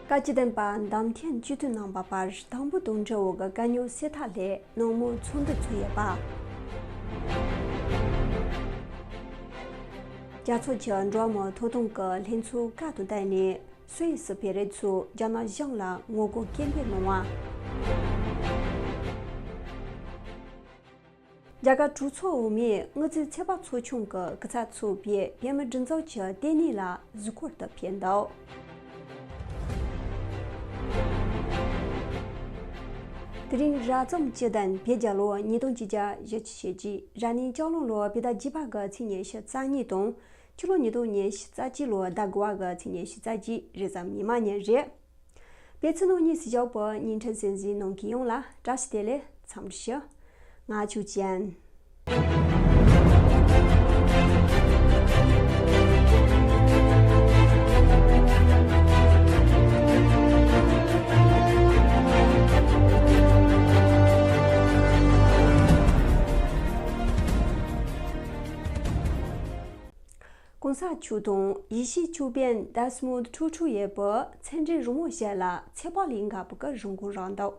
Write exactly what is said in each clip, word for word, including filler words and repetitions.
བཀའ་སྤྱི་བདུན་པ་འདམ་ཐོན་སྤྱི་འཐུས་རྣམ་པ་བར་དང་པོ་དང་འབྲེལ་བའི་དཀའ་རྙོག་སེལ་ཐབས་སླད་ནང་མོལ་ཚོགས་འདུ་ཚོགས་ཡོད་པ། རྒྱལ་ཚོགས་ཀྱི་འགྲོ་བ་མིའི་ཐོབ་ཐང་གི་ལྷན་ཚོགས་བཀའ་དང་བསྟུན་ནས་སུད་སི་བོད་རིགས་ཚོས་རྒྱ་ནག་གཞུང་ལ་ངོ་རྒོལ་སྐད་འབོད་གནང་བ། རྒྱ་གར་གྲོས་ཚོགས་འོག་མའི་དངུལ་རྩིས་ཚོད་དཔག་ཚོགས་ཆུང་གི་སྐུ་ཚབ་ཚོགས་པས་བོད་མིའི་སྒྲིག་འཛུགས་ཀྱི་ལྟེ་གནས་ལ་གཟིགས་སྐོར་དུ་ཕེབས་འདུག་དེ་རིང་རབ་བྱུང་སྤྱི་ཟླ་བརྒྱད་པའི་ལོ་ཉིས་སྟོང་བརྒྱད་ཅུ་གྱ་བཞི་ཚེས་བཅུ་གཅིག་རབ་གནས་ལྕགས་གླང་ལོ་བོད་ཟླ་བརྒྱད་པ་གི་ཚེས་ཉི་ཤུ་རྩ་གཉིས་དང་། ཕྱི་ལོ་ཉིས་སྟོང་ཉི་ཤུ་རྩ་གཅིག་ལོ་ཟླ་དགུ་པ་གི་ཚེས་ཉི་ཤུ་རྩ་གཅིག་རེས་གཟའ་ཉི་མ་ཉིན་རེད། པེ་ཚི་ནང་གཉིས་སུ་བཞག་པའི་བརྙན་འཕྲིན་གསན་གཟིགས་གནང་མཁན་ཡོངས་ལ་བཀྲ་ཤིས་བདེ་ལེགས། འཚམས་འདྲི་ཞུ། ང་ཆོས་ཅན། གོང་ས་མཆོག་དང་ཡེ་ཤུ་ཆོས་དཔོན་ཌེ་སི་མོན་ཌི་ཊུ་ཊུ་ཡོད་པའི་མཚན་རིགས་རི་མོ་ཞིག་ལ་ཚོད་དཔག་ལས་འགན་པ་གི་རིན་གོང་རག་འདུག་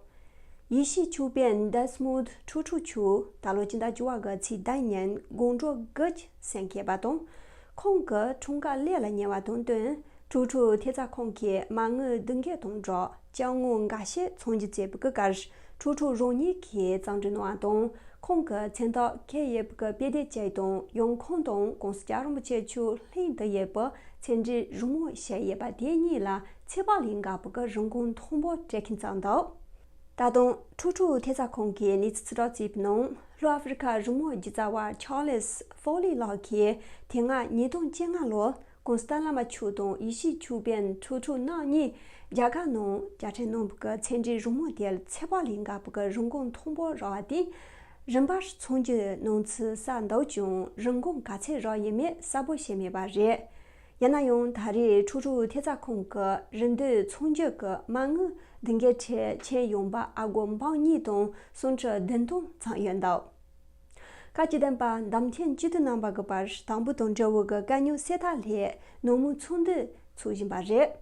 ཡེ་ཤུ་ཆོས་དཔོན་ཌེ་སི་མོན་ཌི་ཊུ་ཊུ་མཆོག་ད་ལོ་སྤྱི་ཟླ་བཅུ་པ་གི་ཚེས་དགུ་ཉིན་དགོང་དྲོ་དགུ་ཅུ་སེམས་བསྐྱབས་པ་དང་། ཁོང་གི་འཁྲུངས་སྐར་སླེབས་ལ་ཉེ་བ་དང་བསྟུན། ཊུ་ཊུ་ཐེབས་རྩ་ཁང་གིས་མ་དངུལ་བསྡུ་འགུལ་དང་སྦྲགས་ཅ་དངོས་འགའ་ཤས་ཚོང་སྒྱུར་བྱས་པའི་སྐབས། ཊུ་ཊུ་རང་ཉིད་ཀྱིས་གཙང་སྦྲ་གནང་བ་དང་། ཁོང་གི་མཚན་རྟགས་འཁྱེར་ཡོད་པའི་དཔེ་དེབ་ཅིག་དང་ཡང་ཁོང་དང་༸གོང་ས་༸སྐྱབས་མགོན་ཆེན་པོ་མཆོག་ལྷན་དུ་ཡོད་པའི་མཚན་རིགས་རི་མོ་ཞིག་ཡོད་པ་དེ་གཉིས་ལ་ཚོད་དཔག་ལས་འགན་པ་གི་རིན་གོང་མཐོན་པོ་སྤྲད་མཁན་བརྩམས་འདུག་ད་དུང་ཊུ་ཊུ་ཐེབས་རྩ་ཁང་གིས་གནས་ཚུལ་ཕྱིར་བསྒྲགས་བྱས་པའི་ནང་། ལྷོ་ཨ་ཧྥེ་རི་ཁ་རི་མོ་སྒྱུ་རྩལ་བ་ཆར་ལིས་ཧྥོ་ལི་ལགས་ཀྱིས་དེ་སྔ་ཉིས་སྟོང་བཅོ་ལྔ་ལོར་༸གོང་ས་ལྷ་མི་མཆོག་དང་ཡེ་ཤུ་ཆོས་དཔོན་ཊུ་ཊུ་རྣམ་གཉིས་རྒྱ་གར་ནང་དཔྱ་ཁྲལ་གནང་བའི་མཚན་རིགས་རི་མོ་དེར་ཚོད་དཔག་ལས་འགན་པ་གི་རིན་གོང་མཐོན་པོ་རག་པ་དེས། རིམ་པར་ཚོང་སྒྱུར་གནང་ཚུལ་གསལ་འདུག་ཀྱང་རིན་གོང་ག་ཚད་རག་ཡོད་མེད་གསལ་པོ་བཤད་མེད་པ་རེད། ཡིན་ན་ཡང་ད་རེས་ཊུ་ཊུ་ཐེབས་རྩ་ཁང་གི་རིན་བསྡུར་ཚོང་སྒྱུར་གྱི་མ་དངུལ་བསྡུ་འགུལ་ཁྲོད་མཆན་ཡོང་འབབ་ཨ་སྒོར་འབུམ་གཉིས་དང་སུམ་ཁྲི་བདུན་སྟོང་ཙམ་ཡོད་འདུག་བཀའ་སྤྱི་བདུན་པ་འདམ་ཐོན་སྤྱི་འཐུས་རྣམ་པ་གི་བར་དང་པོ་དང་འབྲེལ་བའི་དཀའ་རྙོག་སེལ་ཐབས་སླད་ནང་མོལ་ཚོགས་འདུ་འཚོགས་བཞིན་པ་རེད།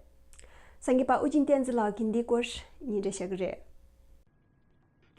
གསར་འགོད་པ་ཨུ་རྒྱན་བསྟན་འཛིན་ལགས་ཀྱིས་འདིའི་སྐོར་སྙན་སྒྲོན་ཞུ་གི་རེད།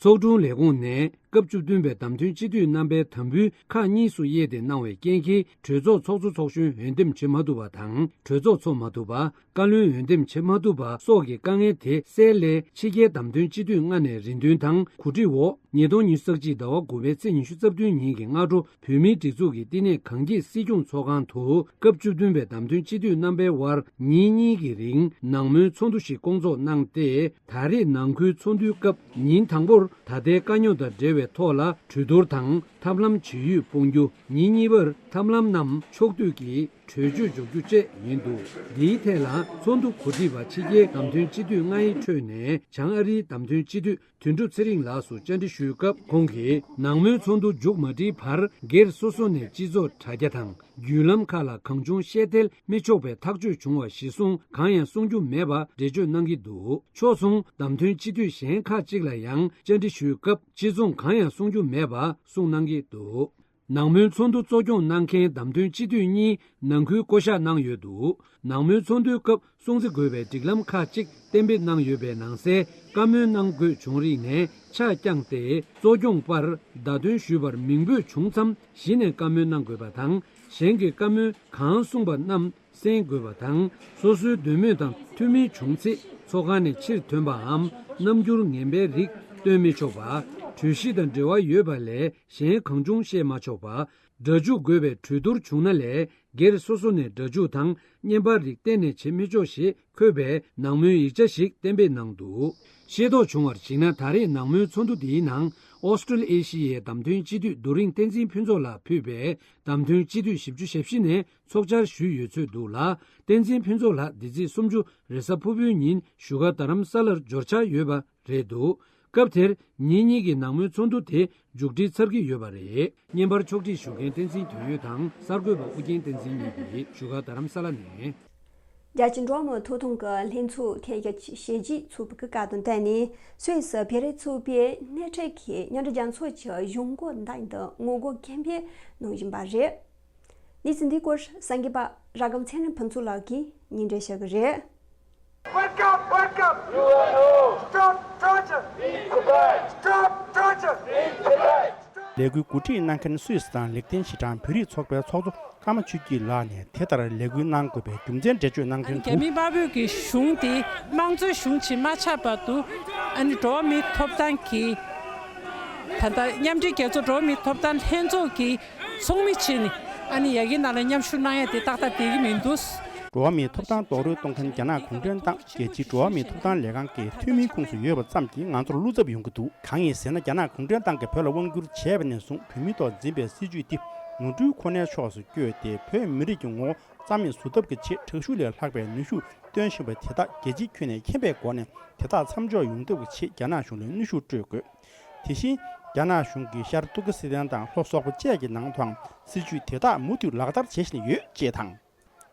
ཚོགས་དྲུང་ལས་ཁུངས་ནས་སྐབས་བཅུ་བདུན་པའི་བདམས་ཐོན་སྤྱི་འཐུས་རྣམ་པའི་དམ་འབུལ་ཁག་གཉིས་སུ་དབྱེ་སྟེ་གནང་བའི་རྐྱེན་གྱིས། གྲོས་ཚོགས་ཚོགས་གཙོ་ཚོགས་གཞོན་འོས་འདེམས་བྱེད་མ་ཐུབ་པ་དང་། གྲོས་ཚོགས་འཚོགས་མ་ཐུབ་པ། བཀའ་བློན་འོས་འདེམས་བྱེད་མ་ཐུབ་པ་སོགས་ཀྱི་དཀའ་ངལ་དེ་སེལ་སླད། ཕྱི་རྒྱལ་བདམས་ཐོན་སྤྱི་འཐུས་ལྔ་ནས་རེ་འདུན་དང་གོ་སྒྲིག་འོག་ཉིས་སྟོང་ཉི་ཤུ་རྩ་གཅིག་ཟླ་བ་དགུ་པའི་ཚེས་ཉི་ཤུ་རྩ་བདུན་ཉིན་གྱི་སྔ་དྲོ། བོད་མིའི་སྒྲིག་འཛུགས་ཀྱི་བསྟི་གནས་གངས་སྐྱིད་སྲིད་སྐྱོང་ཚོགས་ཁང་དུ། སྐབས་བཅུ་བདུན་པའི་བདམས་ཐོན་སྤྱི་འཐུས་རྣམ་པའི་དབར་ཉིན་གཉིས་ཀྱི་རིང་ནང་མོལ་ཚོགས་འདུ་ཞིག་བསྐོང་ཚོགས་གནང་སྟེ། ད་རེས་ནང་ཁུལ་ཚོགས་འདུའི་སྐབས། ཉིན་དང་པོར་ད་ལྟའི་དཀའ་རྙོག་དང་འབྲེལ་བའི་ཐོག་ལ་གྲོས་བསྡུར་དང་ཐབས་ལམ་ཇི་ཡོད་སྤོང་རྒྱུ། ཉིན་གཉིས་པར་ཐབས་ལམ་རྣམས་ཕྱོགས་བསྡུས་ཀྱིས་གྲོས་ཆོད་འཇོག་རྒྱུ་བཅས་ཡིན་འདུག་འདིའི་ཐད་ལ་ཚོགས་འདུ་གོ་སྒྲིག་པ་ཕྱི་རྒྱལ་བདམས་ཐོན་སྤྱི་འཐུས་ལྔའི་ཁྲོད་ནས་བྱང་ཨ་རིའི་བདམས་ཐོན་སྤྱི་འཐུས་དོན་གྲུབ་ཚེ་རིང་ལགས་སུ་བཅར་འདྲི་ཞུས་སྐབས། ཁོང་གིས་ནང་མོལ་ཚོགས་འདུ་མཇུག་མ་སྒྲིལ་བར་སྒེར་སོ་སོ་ནས་སྤྱི་ཚོགས་དྲ་རྒྱ་དང་བརྒྱུད་ལམ་ཁག་ལ་གང་བྱུང་བཤད་ཐལ་མི་ཆོག་པའི་ཐག་གཅོད་བྱུང་བ་གཞིར་བཟུང་གང་ཡང་གསུང་རྒྱུ་མེད་པ་འགྲེལ་བརྗོད་གནང་གི་འདུག་ཕྱོགས་མཚུངས་བདམས་ཐོན་སྤྱི་འཐུས་གཞན་ཁག་ཅིག་ལ་ཡང་བཅར་འདྲི་ཞུས་སྐབས། སྤྱི་ཚོགས་གང་ཡང་གསུང་རྒྱུ་མེད་པ་གསུངས་གནང་གི་འདུག་ནང་མོལ་ཚོགས་འདུ་གཙོ་སྐྱོང་གནང་མཁན་བདམས་ཐོན་སྤྱི་འཐུས་གཉིས་ནང་ཁུལ་བསྐོ་གཞག་གནང་ཡོད་འདུག་ནང་མོལ་ཚོགས་འདུའི་སྐབས་སྲུང་བརྩི་དགོས་པའི་སྒྲིག་ལམ་ཁག་ཅིག་གཏན་འབེབས་གནང་ཡོད་པའི་ནང་གསལ། བཀའ་མོལ་གནང་དགོས་བྱུང་རིགས་ནས་ཆ་བསྐྱངས་ཏེ། གཙོ་སྐྱོང་པར་བརྡ་སྟོན་ཞུས་པར་མིང་འབོད་བྱུང་མཚམས་གཞི་ནས་བཀའ་མོལ་གནང་དགོས་པ་དང་། གཞན་གྱིས་བཀའ་མོལ་གང་གསུངས་པ་རྣམས། གསན་དགོས་པ་དང་། སོ་སོའི་འདོད་མོས་དང་མཐུན་མིན་བྱུང་ཚེ་ཚོགས་ཁང་ནས་ཕྱིར་ཐོན་པའམ་རྣམ་འགྱུར་ངན་པའི་རིགས་སྟོན་མི་ཆོག་པ། གྲོས་གཞི་དང་འབྲེལ་བ་ཡོད་པ་ལས་གཞན་གང་བྱུང་བཤད་མ་ཆོག་པ། སྒྲ་འཇུག་དགོས་པའི་གྲོས་བསྡུར་བྱུང་ན་ལས་སྒེར་སོ་སོ་ནས་སྒྲ་འཇུག་དང་བརྙན་པར་རིགས་གཏན་ནས་བྱེད་མི་ཆོག་ཞེས་འཁོད་པའི་ནང་མོལ་ཡིག་ཆ་ཞིག་གཏན་འབེབས་གནང་འདུག་ཤེས་རྟོགས་བྱུང་བར་གཞིགས་ན། ད་རེས་ནང་མོལ་ཚོགས་འདུ་འདིའི་ནང་ཨོ་སི་ཀྲི་ལི་ཨེ་ཤི་ཡའི་བདམས་ཐོན་སྤྱི་འཐུས་རྡོ་རིང་བསྟན་འཛིན་ཕུན་ཚོགས་ལགས་ཕུད་པའི་བདམས་ཐོན་སྤྱི་འཐུས་བཞི་བཅུ་ཞེ་བཞི་ནས། ཚོགས་བཅར་ཞུས་ཡོད་ཚོད་འདུག་ལ། བསྟན་འཛིན་ཕུན་ཚོགས་ལགས་འདི་ཚེས་སུམ་ཅུ་རེས་གཟའ་ཕུར་བུའི་ཉིན་བཞུགས་སྒར་རྡ་རམ་ས་ལར་འབྱོར་འཆར་ཡོད་པ་རེད་འདུག་སྐབས་དེར་ཉིན་གཉིས་ཀྱི་ནང་མོལ་ཚོགས་འདུ་དེ་མཇུག་སྒྲིལ་ཚར་གྱི་ཡོད་པ་རེད། བརྙན་པར་ཕྱོགས་སྒྲིག་ཞུ་མཁན་བསྟན་འཛིན་དོན་ཡོད་དང་གསར་འགོད་པ་ཨུ་རྒྱན་བསྟན་འཛིན་གཉིས་ཀྱིས་བཞུགས་སྒར་རྡ་རམ་ས་ལ་ནས། རྒྱལ་སྤྱིའི་འགྲོ་བ་མིའི་ཐོབ་ཐང་གི་ལྷན་ཚོགས་ཐེངས་བཞི་བཅུ་ཞེ་གཅིག་ཚོགས་པའི་སྐབས་དང་བསྟུན་ནས་སུད་སི་བོད་རིགས་ཚོགས་པས་སྣེ་ཁྲིད་ཀྱིས་མཉམ་འབྲེལ་རྒྱལ་ཚོགས་ཀྱི་གཞུང་སྒོ་མདུན་དུ་ངོ་རྒོལ་སྐད་འབོད་གནང་བཞིན་པ་རེད། གནས་ཚུལ་འདིའི་སྐོར་གསར་འགོད་པ་ར་སྒམ་ཚེ་རིང་ཕུན་ཚོགས་ལགས་ཀྱིས་སྙན་སྒྲོན་ཞུ་གི་རེད། Wake up, Stop torture! In Tibet! Stop torture! In Tibet! ལས་འགུལ་གོ་སྒྲིག་གནང་མཁན་སུད་སི་དང་ལེགས་ལྡན་ཞི་ཁྲང་བོད་རིགས་ཚོགས་པའི་ཚོགས་གཙོ་ཀརྨ་ཆོས་སྐྱིད་ལགས་ནས་དེ་ལྟར་ལས་འགུལ་གནང་དགོས་པའི་རྒྱུ་མཚན་འགྲེལ་བརྗོད་གནང་དོན་དུ། རྒྱ་མི་དམར་པོའི་གི་གཞུང་དེ་དམངས་གཙོའི་གཞུང་ཆེད་མ་ཆགས་བར་དུ། ཨ་ནི་འགྲོ་བ་མིའི་ཐོབ་ཐང་གི་ད་ལྟ་མཉམ་འབྲེལ་རྒྱལ་ཚོགས་འགྲོ་བ་མིའི་ཐོབ་ཐང་ལྷན་ཚོགས་ཀྱི་ཚོགས་མི་བྱས་ནས་ཨ་ནི་ཡ་གིའི་ནང་ལ་མཉམ་ཞུགས་གནང་ཡ་དེ་ཏག་ཏག་བསྡད་ཀྱི་མི་འདུག་འགྲོ་བ་མིའི་ཐོབ་ཐང་རྡོག་རོལ་གཏོང་མཁན་རྒྱ་ནག་གུང་ཁྲན་ཏང་རྒྱལ་སྤྱིའི་འགྲོ་བ་མིའི་ཐོབ་ཐང་ལས་ཁང་གི་འཐུས་མིའི་ཁོངས་སུ་ཡོད་པ་ཙམ་གྱིས་ང་ཚོར་བློ་འཚབ་ཡོང་གི་འདུག་གང་ཡིན་ཟེར་ན། རྒྱ་ནག་གུང་ཁྲན་ཏང་གིས་བོད་ལ་དབང་བསྒྱུར་བྱས་པ་ནས་བཟུང་བོད་མིའི་ཐོག་འཛིན་པའི་སྲིད་བྱུས་འདི་ངོ་སྤྲོད་ཁོ་ནའི་ཕྱོགས་སུ་བསྐྱོད་དེ། བོད་མི་རིགས་ཀྱི་ངོ་བོ་རྩ་མེད་བཟོ་ཐབས་ཀྱི་ཆེད་དྲག་ཤུགས་ལས་ལྷག་པའི་ནུས་ཤུགས་བཏོན་བཞིན་པ་དེ་དག་རྒྱལ་སྤྱིའི་ཁྱོན་ནས་མཁྱེན་པའི་སྒོ་ནས་དེ་དག་མཚམས་འཇོག་ཡོང་ཐབས་ཀྱི་ཆེད་རྒྱ་ནག་གཞུང་ལ་གནོན་ཤུགས་སྤྲོད་དགོས། དེ་བཞིན་རྒྱ་ནག་གཞུང་གིས་ཤར་ཏུར་ཀི་སི་ཐན་དང་ལྷོ་སོག་པོ་བཅས་ཀྱི་ནང་དུའང་སྲིད་བྱུས་དེ་དག་མུ་མཐུད་ལག་བསྟར་བྱེད་བཞིན་ཡོད་ཅེས་དང་།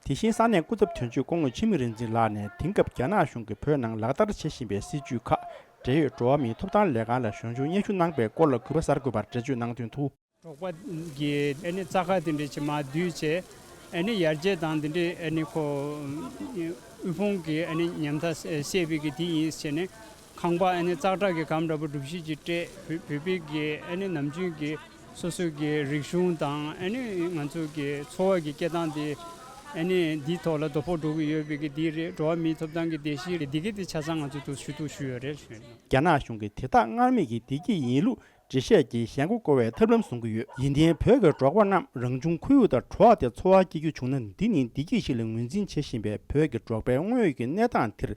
དེ་བཞིན་ས་གནས་སྐུ་ཚབ་དོན་གཅོད་སྐུ་ངོ་འཆི་མེད་རིག་འཛིན་ལགས་ནས་དེང་སྐབས་རྒྱ་ནག་གཞུང་གིས་བོད་ནང་ལག་བསྟར་བྱེད་བཞིན་པའི་སྲིད་བྱུས་ཁག་འབྲེལ་ཡོད་འགྲོ་བ་མིའི་ཐོབ་ཐང་ལས་ཁང་ལ་ཞིབ་འཇུག་སྙན་ཞུ་གནང་པའི་སྐོར་ལ་གུས་པ་གསར་འགོད་པར་འགྲེལ་བརྗོད་གནང་དོན་དུ། འབྲོག་པ་གི་ཨ་ནི་རྩྭ་ཁ་དེ་འདྲ་ཅིག་མར་བསྡུས་བྱས། ཨ་ནི་ཡར་རྒྱས་དང་དེ་འདྲའི་ཨ་ནི་ཁོ་དབུལ་ཕོངས་ཀྱི་ཨ་ནི་ཉམ་ཐག་སེལ་བའི་གི་དེ་ཡིན་ཟེར་ནས། ཁང་པ་ཨ་ནི་ཙག་དྲག་གི་སྒམ་འདྲ་པོ་སྒྲུབ་གཞི་ཅིག་སྤྲད། བོད་བོད་པའི་གི་ཨ་ནི་ནམ་རྒྱུན་གྱི་སོ་སོ་གི་རིག་གཞུང་དང་ཨ་ནི་ང་ཚོ་གི་འཚོ་བ་གི་སྐྱེལ་སྟངས་དེ་ཨ་ནི་འདིའི་ཐོག་ལ་དོ་ཕོག་འགྲོ་གི་ཡོད་པའི་གི་འདི་རེད། འགྲོ་བ་མིའི་ཐོབ་ཐང་གི་བརྡལ་བཤིག་རེད། འདི་གི་དེ་ཆ་ཚང་ང་ཚོ་དུ་ཞུ་གཏུག་ཞུས་ཡོད་རེད། རྒྱ་ནག་གཞུང་གིས་དེ་དག་སྔར་མེད་ཀྱི་བདེ་སྐྱིད་ཡིན་ལུགས་འགྲེལ་བཤད་ཀྱིས་ཞེན་ཁོག་བསྐོལ་བའི་ཐབས་ལམ་བཟུང་གི་ཡོད། ཡིན་ཏེ་བོད་ཀྱི་འབྲོག་པ་རྣམས་རང་བྱུང་ཁོར་ཡུག་དང་བྲོ་བ་དེ་འཚོ་བ་སྐྱེལ་རྒྱུ་བྱུང་ན། འདི་ནི་བདེ་སྐྱིད་ཞིག་ལ་ངོས་འཛིན་བྱེད་བཞིན་པའི་བོད་ཀྱི་འབྲོག་པའི་དངོས་ཡོད་ཀྱི་གནས་སྟངས་དེར་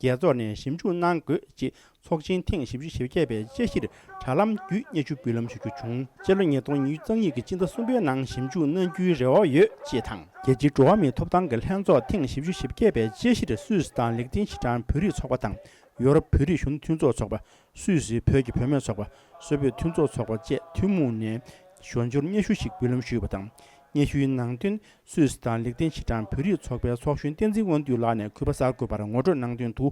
རྒྱལ་ཚོགས་ནས་ཞིབ་འཇུག་གནང་དགོས་ཅེས་ཚོགས་ཆེན་ཐེངས་བཞི་བཅུ་ཞེ་བརྒྱད་པའི་དཔྱད་གཞིར་དྲ་ལམ་བརྒྱུད་སྙན་ཞུ་འབུལ་ལམ་ཞུ་རྒྱུ་བྱུང་། སྤྱི་ལོ་ཉིས་སྟོང་ཉི་ཤུ་རྩ་གཉིས་ཀྱི་སྤྱི་ཟླ་གསུམ་པའི་ནང་ཞིབ་འཇུག་གནང་རྒྱུའི་རེ་བ་ཡོད་ཅེས་དང་། རྒྱལ་སྤྱིའི་འགྲོ་བ་མིའི་ཐོབ་ཐང་གི་ལྷན་ཚོགས་ཐེངས་བཞི་བཅུ་ཞེ་བརྒྱད་པའི་དཔྱད་གཞིར་སུད་སི་དང་ལེགས་ལྡན་ཞི་ཁྲང་བོད་རིགས་ཚོགས་པ་དང་། ཡོ་རོབ་བོད་རིགས་གཞོན་ནུ་མཐུན་ཚོགས་ཚོགས་པ། སུད་སིའི་བོད་ཀྱི་བུད་མེད་ཚོགས་པ། སུད་བོད་མཐུན་ཚོགས་ཚོགས་པ་བཅས་ཐུན་མོང་ནས་ཞོར་འབྱོར་སྙན་ཞུ་ཞིག་འབུལ་ལམ་ཞུས་པ་དང་། སྙན་ཞུའི་ནང་དོན་སུད་སི་དང་ལེགས་ལྡན་ཞི་ཁྲང་བོད་རིགས་ཚོགས་པའི་ཚོགས་གཞོན་བསྟན་འཛིན་དབང་འདུས་ལགས་ནས་གུས་པ་གསར་འགོད་པར་ངོ་སྤྲོད་གནང་དོན་དུ།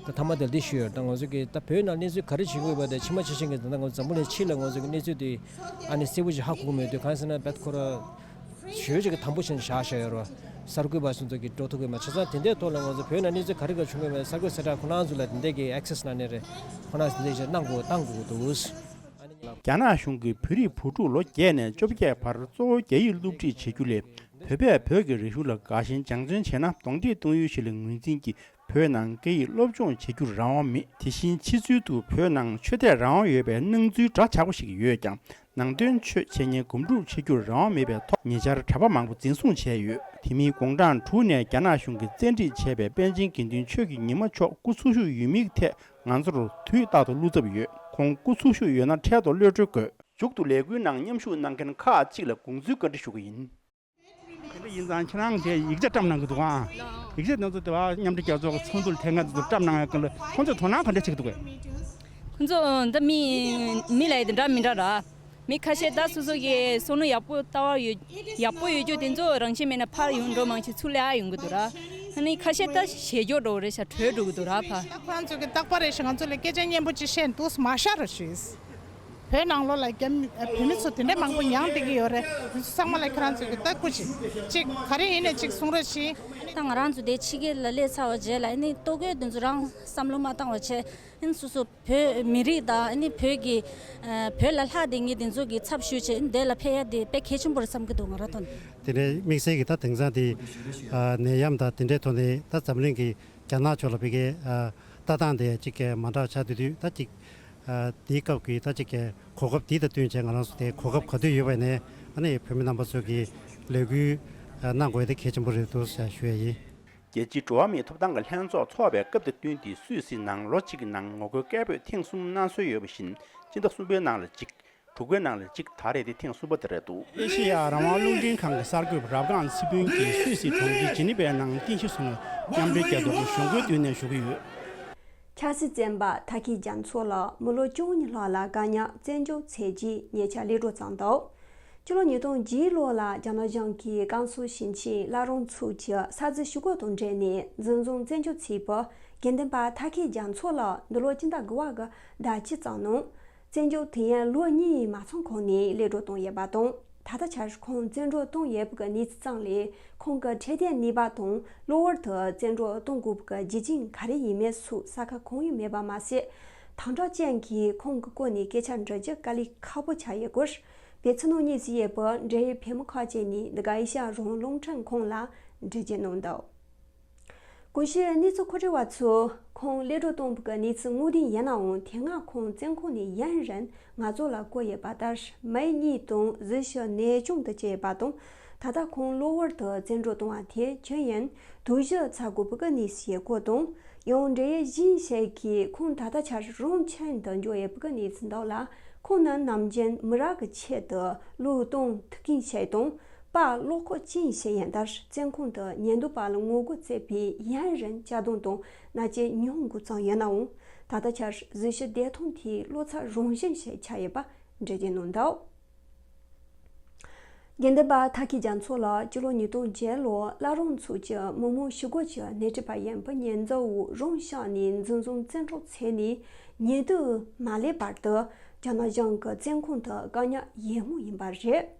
ད་མཐའ་མ་དེ་འདི་ཞུས་ཡོད། ད་ང་ཚོ་གི་ད་བོད་ནང་གནས་ཚུལ་ག་རེ་བྱེད་ཀྱི་ཡོད་པ་དེ་ཕྱི་མ་ཕྱི་ཕྱིན་གྱི་ད་ལྟ་ང་ཚོ་འཛམ་བུ་གླིང་ཕྱི་ལ་ང་ཚོ་གི་གནས་ཚུལ་དེ་ཨ་ནི་གསལ་པོ་ཞིག་ཧ་གོ་གི་མེད་དུས། གང་ཟེར་ན་བད་ཁོ་ར་ཞོལ་ཅིག་གི་དམ་པོ་ཆེན་བཞག་བཞག་ཡོད་རེད་བ། གསར་འགོད་པ་སོ་སོ་གི་འགྲོ་ཐུབ་ཀྱི་མ། བྱས་ཙང་དེ་འདྲའི་ཐོག་ལ་ང་ཚོ་བོད་ནང་གནས་ཚུལ་ག་རེ་ག་བྱུང་གི་མེད་གསར་འགོད་གསལ་བསྒྲགས་ཁོ་རང་ཚོ་ལ་དེ་འདྲའི་གི་ཨེག་སེ་སི་ནང་ནས་རེད། ཁོ་རང་ཚོ་དེ་འདྲའི་གནང་དགོས་བཏང་དགོས་འདུག། རྒྱ་ནག་གཞུང་གིས་བོད་རིགས་བུ་ཕྲུག་ལོ་བརྒྱད་ནས་བཅོ་བརྒྱད་བར་གཙོ་བོ་རྒྱ་ཡིག་སློབ་ཁྲིད་བྱེད་རྒྱུ་ལས། བོད་པས་བོད་ཀྱི་རིག་གཞུང་ལ་དགའ་ཞེན་སྦྱང་བརྩོན་བྱས་ན་གདོང་འདེགས་གཏོང་ཡུལ་ཞིག་ལ་ངོས་འཛིན་གྱིས་བོད་ནང་སྐད་ཡིག་སློབ་སྦྱོང་བྱེད་རྒྱུར་རང་དབང་མེད། དེ་བཞིན་ཕྱི་ཚུལ་དུ་བོད་ནང་ཆོས་དད་རང་དབང་ཡོད་པའི་སྣང་ཚུལ་འདྲ་ཆགས་པོ་ཞིག་ཡོད་ཀྱང་། ནང་དོན་ཆོས་འཆད་ཉན་སྒོམ་སྒྲུབ་བྱེད་རྒྱུར་རང་དབང་མེད་པའི་ཐོག་ཉེ་ཆར་གྲྭ་པ་མང་པོ་འཛིན་བཟུང་བྱས་ཡོད། དེ་མིན་དགུང་གྲངས་དྲུག་ནས་རྒྱ་ནག་གཞུང་གིས་བཙན་ཁྲིད་བྱས་པའི་པཎ་ཆེན་དགེ་འདུན་ཆོས་ཀྱི་ཉི་མ་མཆོག་སྐུ་འཚོ་བཞུགས་ཡོད་མིན་ཐད་ང་ཚོར་དུས་རྟག་ཏུ་བློ་འཚབ་ཡོད། ཁོང་སྐུ་འཚོ་བཞུགས་ཡོད་ན་འཕྲལ་དུ་གློད་བཀྲོལ་དགོས། མཇུག་ཏུ་ལས་འགུལ་ནང་མཉམ་ཞུགས་གནང་མཁན་ཁག་ཅིག་ལ་དགོངས་ཚུལ་བཀའ་འདྲི་ཞུ་གི་ཡིན། དེ་འདྲ་ཡིན་ཙང་ཁྱེད་རང་གིས་ཡིག་ཆ་བཀྲམ་གནང་གི་འདུག་ཨང་། ཡིག་ཆ་དེ་ཚོ་དེ་བ་མཉམ་འབྲེལ་རྒྱལ་ཚོགས་ཀྱི་ཚོགས་འདུ་ལ་ཐད་ཀར་དེ་ཚོ་བཀྲམ་གནང་ཡག་གི་ལ་ཁོང་ཚོས་དོ་སྣང་ག་འདྲ་བྱེད་ཀྱི་འདུག་གས། ཁོང་ཚོ་འདི་མི་མི་ལ་ཡི་དེ་འདྲ་མི་འདྲ་ར། མི་ཁ་ཤས་ད་སོ་སོ་གི་བསམ་བློ་ཡག་པོ་ལྟ་བ་ཡོད་ཡག་པོ་ཡོད་རྒྱུ་དེ་ཚོ་རང་བཞིན་མེད་ན་ཕར་ཡོང་འགྲོ་མང་ཆེ་ཚུར་སླེབས་ཡོང་གི་འདུག་ར། ཨ་ནི་ཁ་ཤས་ད་ཞེད་སྐྱོ་འགྲོ་རེད་ཤག་བྲོས་འགྲོ་གི་འདུག་ར་ཕར། ད་ཁོ་རང་ཚོ་གི་རྟག་པར་རེ་ཞིག་ང་ཚོ་ལ་སྐད་ཆ་སྙན་པོ་ཅིག་བཤད་འདུག་མ་ཤར་རོ་ཞུས། བོད་ནང་ལོགས་ལ་རྒྱ་མི་བོད་མི་ཚོ་དེ་འདྲ་མང་པོ་མྱངས་བསྡད་ཀྱི་ཡོད་རེད། དེ་ཚོ་ཚང་མ་ལ་ཁྱེད་རང་ཚོ་གི་ལྟ་སྐུལ་ཅིག་ཅིག་ག་རེ་ཡིན་ནས་ཅིག་གསུང་རོགས་ཞུས། ད་ང་རང་ཚོ་དེ་ཕྱི་རྒྱལ་ལ་སླེབས་ཚར་བ་རྗེས་ལ་ཨ་ནི་ལྟོ་གོས་དེ་ཚོ་རང་བསམ་བློ་མ་བཏང་བ་བྱས། ཨ་ནི་སོ་སོ་བོད་མི་རིགས་དང་ཨ་ནི་བོད་ཀྱི་ཨ་བོད་ལ་ལྷག་བསྡད་མཁན་དེ་ཚོ་གི་ཚབ་ཞུས་བྱས་ཨ་ནི་དེ་ལ་ཕེབས་ཡ་དེ་དཔེ་གལ་ཆེན་པོ་རེད་བསམ་གྱི་འདུག་ང་རང་ཐོག་ནས། དེ་ནས་དམིགས་བསལ་གྱི་ད་དེང་སང་དེ་ཨ་ནད་ཡམས་དང་དེ་འདྲའི་ཐོག་ནས་ད་འཛམ་གླིང་གི་རྒྱ་ནག་ཕྱོགས་ལ་བི་གའི་ཨ་ལྟ་སྟངས་དེ་གཅིག་གི་མ་འདྲ་བ་ཆགས་བསྡད་དུས། ད་གཅིག་ཨ་དེའི་སྐབས་ཀྱི་ད་གཅིག་གི་གོ་སྐབས་འདི་དང་བསྟུན་བྱས་ང་རང་ཚོ་དེ་གོ་སྐབས་ག་དུས་ཡོད་པ་ནས་ཨ་ནི་བོད་མི་རྣམ་པ་ཚོ་གི་ལས་འགུལ་ཨ་གནང་དགོས་དེ་གལ་ཆེན་པོ་རེད་འདུག་ཟེར་ཞུ་ཡ་ཡིན། རྒྱལ་སྤྱིའི་འགྲོ་བ་མིའི་ཐོབ་ཐང་གི་ལྷན་ཚོགས་འཚོགས་པའི་སྐབས་དང་བསྟུན་ཏེ་སུད་སི་ནང་ལོ་གཅིག་གི་ནང་ངོ་རྒོལ་སྐད་འབོད་ཐེངས་གསུམ་གནང་སྲོལ་ཡོད་པ་བཞིན་སྤྱི་ཟླ་གསུམ་པའི་ནང་ལ་གཅིག་དྲུག་པའི་ནང་ལ་གཅིག་ད་རེས་དེ་ཐེངས་གསུམ་པ་དེ་རེད་འདུག། ཨེ་ཤེ་ཡ་རང་དབང་རླུང་འཕྲིན་ཁང་གི་གསར་འགོད་པ་རབ་སྒང་ཚེ་ཕུན་གྱིས་སུད་སིའི་གྲོང་ཁྱེར་ཇི་ནི་ཝའི་ནང་རྟེན་གཞི་བཟུང་བའི་མཉམ་འབྲེལ་རྒྱལ་ཚོགས་ཀྱི་གཞུང་སྒོའི་མདུན་ནས་ཞུ་གི་ཡོད། ཆབ་སྲིད་བཙོན་པ་ཐ་ཁི་རྒྱ་མཚོ་ལགས་མི་ལོ་བཅུ་གཉིས་ལྷག་ལ་བཀག་ཉར་བཙན་འཇུག་བྱས་རྗེས་ཉེ་ཆར་གློད་བཀྲོལ་བཏང་འདུག། སྤྱི་ལོ་ཉིས་སྟོང་བརྒྱད་ལོ་ལ་རྒྱ་ནག་གཞུང་གིས་བཀའ་ཟུར་ཞིང་ཆེན་བླ་རུང་ཚོགས་ཀྱི་ས་འཛིན་ཞུ་སྐུལ་དང་འབྲེལ་ནས་འཛིན་བཟུང་བཙན་འཇུག་བྱས་པའི་དགེ་འདུན་པ་ཐ་ཁི་རྒྱ་མཚོ་ལགས་འདི་ལོ་སྤྱི་ཟླ་དགུ་པ་གི་ཟླ་གཅིག་ཙམ་ནང་བཙན་འཇུག་དུས་ཡུན་ལོ་གཉིས་མ་ཚང་གོང་ནས་གློད་བཀྲོལ་བཏང་ཡོད་པ་དང་། ད་ལྟ་ཆར་ཁོང་བཙན་འཕྲོག་བཏང་ཡོད་པའི་གནས་ཚུལ་ཙམ་ལས། ཁོང་གི་འཕྲོད་བསྟེན་ནུས་པ་དང་གློ་བུར་དུ་བཙན་འཕྲོག་གཏོང་དགོས་པའི་རྒྱུ་རྐྱེན་ག་རེ་ཡིན་མིན་སོགས་གསལ་ཁ་གང་ཡང་མེད་པ་མ་ཟད། དམ་དྲག་ཅན་གྱིས་ཁོང་གི་སྐོར་ནས་སྐད་ཆ་འདྲི་རྒྱུ་དཀའ་ལས་ཁག་པོ་ཆགས་ཡོད་སྐོར། བོད་ཕྱི་ནང་གཉིས་སུ་ཡོད་པའི་འབྲེལ་ཡོད་བོད་མི་ཁག་ཅིག་ནས་འདི་ག་ཨེ་ཤ་ཡ་རང་དབང་རླུང་འཕྲིན་ཁང་ལ་འགྲེལ་བརྗོད་གནང་འདུག་གོང་ཞུས་གནས་ཚུལ་མཁོ་སྤྲོད་པ་ཚོས་ཁོང་གློད་གྲོལ་གཏོང་བའི་གནས་ཚུལ་ངོས་བསྟན་ཡིན་ནའང་། དེ་སྔ་ཁོང་བཙོན་ཁང་ནས་ཡུན་རིང་ང་ཚོ་ལ་བཀོད་ཡོད་པ་ལྟར། མི་གཉིས་དང་གཟི་བྱུ་ནད་བྱུང་དུ་བཅད་ཡོད་པ་དང་། ད་ལྟ་ཁོང་གློ་བུར་དུ་བཙན་འཕྲོག་བཏང་བ་དེ་ཁྱོན་ཡིན་དུས་བཞི་ཚར་དགོས་པའི་གནས་ཚུལ་ཡོད་སྐོར་དང་། ཡང་འབྲེལ་ཡོད་གཞན་ཞིག་གིས་ཁོང་ད་ལྟ་ཆར་རང་ཁྱིམ་དུ་འབྱོར་ཡོད་པའི་གནས་ཚུལ་འདུག་ལ། ཁོང་ནི་ནམ་རྒྱུན་མི་རབས་ཀྱི་ཆེད་དུ་བློས་གཏོང་ཐུགས་འགན་བཞེས་དང་། པ་བློ་ཁོག་ཅན་ཞིག་ཡིན་ལྟར། བཙོན་ཁང་དུ་ཉེན་རྟོག་པ་ལ་ངོ་རྒོལ་བྱས་པའི་ཡུན་རིང་བཅའ་སྡོམ་དང་མནར་གཅོད་མྱོང་དགོས་ཙམ་ཡིན་ནའང་། ད་ལྟ་ཆར་གཟི་བྱུ་བདེ་ཐང་དེ་བློ་འཚབ་རང་བཞིན་ཞིག་ཆགས་ཡོད་པ་འགྲེལ་བརྗོད་གནང་འདུག་དགེ་འདུན་པ་ཐར་ཁེ་རྒྱ་མཚོ་ལགས་སྤྱི་ལོ་ཉིས་སྟོང་བརྒྱད་ལོར་བླ་བྲང་ཚོགས་ཀྱི་མི་མང་ཞི་རྒོལ་གྱི་སྣེ་ཁྲིད་པ་ཡིན་པའི་ཉེས་འཛུགས་འོག་རང་ཤག་ནས་འཛིན་བཟུང་བཙན་འཕྲོག་བྱས་ནས་ཉེས་དོན་མ་ལས་བར་དུ་རྒྱ་ནག་གཞུང་གི་བཙོན་ཁང་དུ་བཀག་ཉར་ཡོད་མུས་ཡིན་པ་རེད།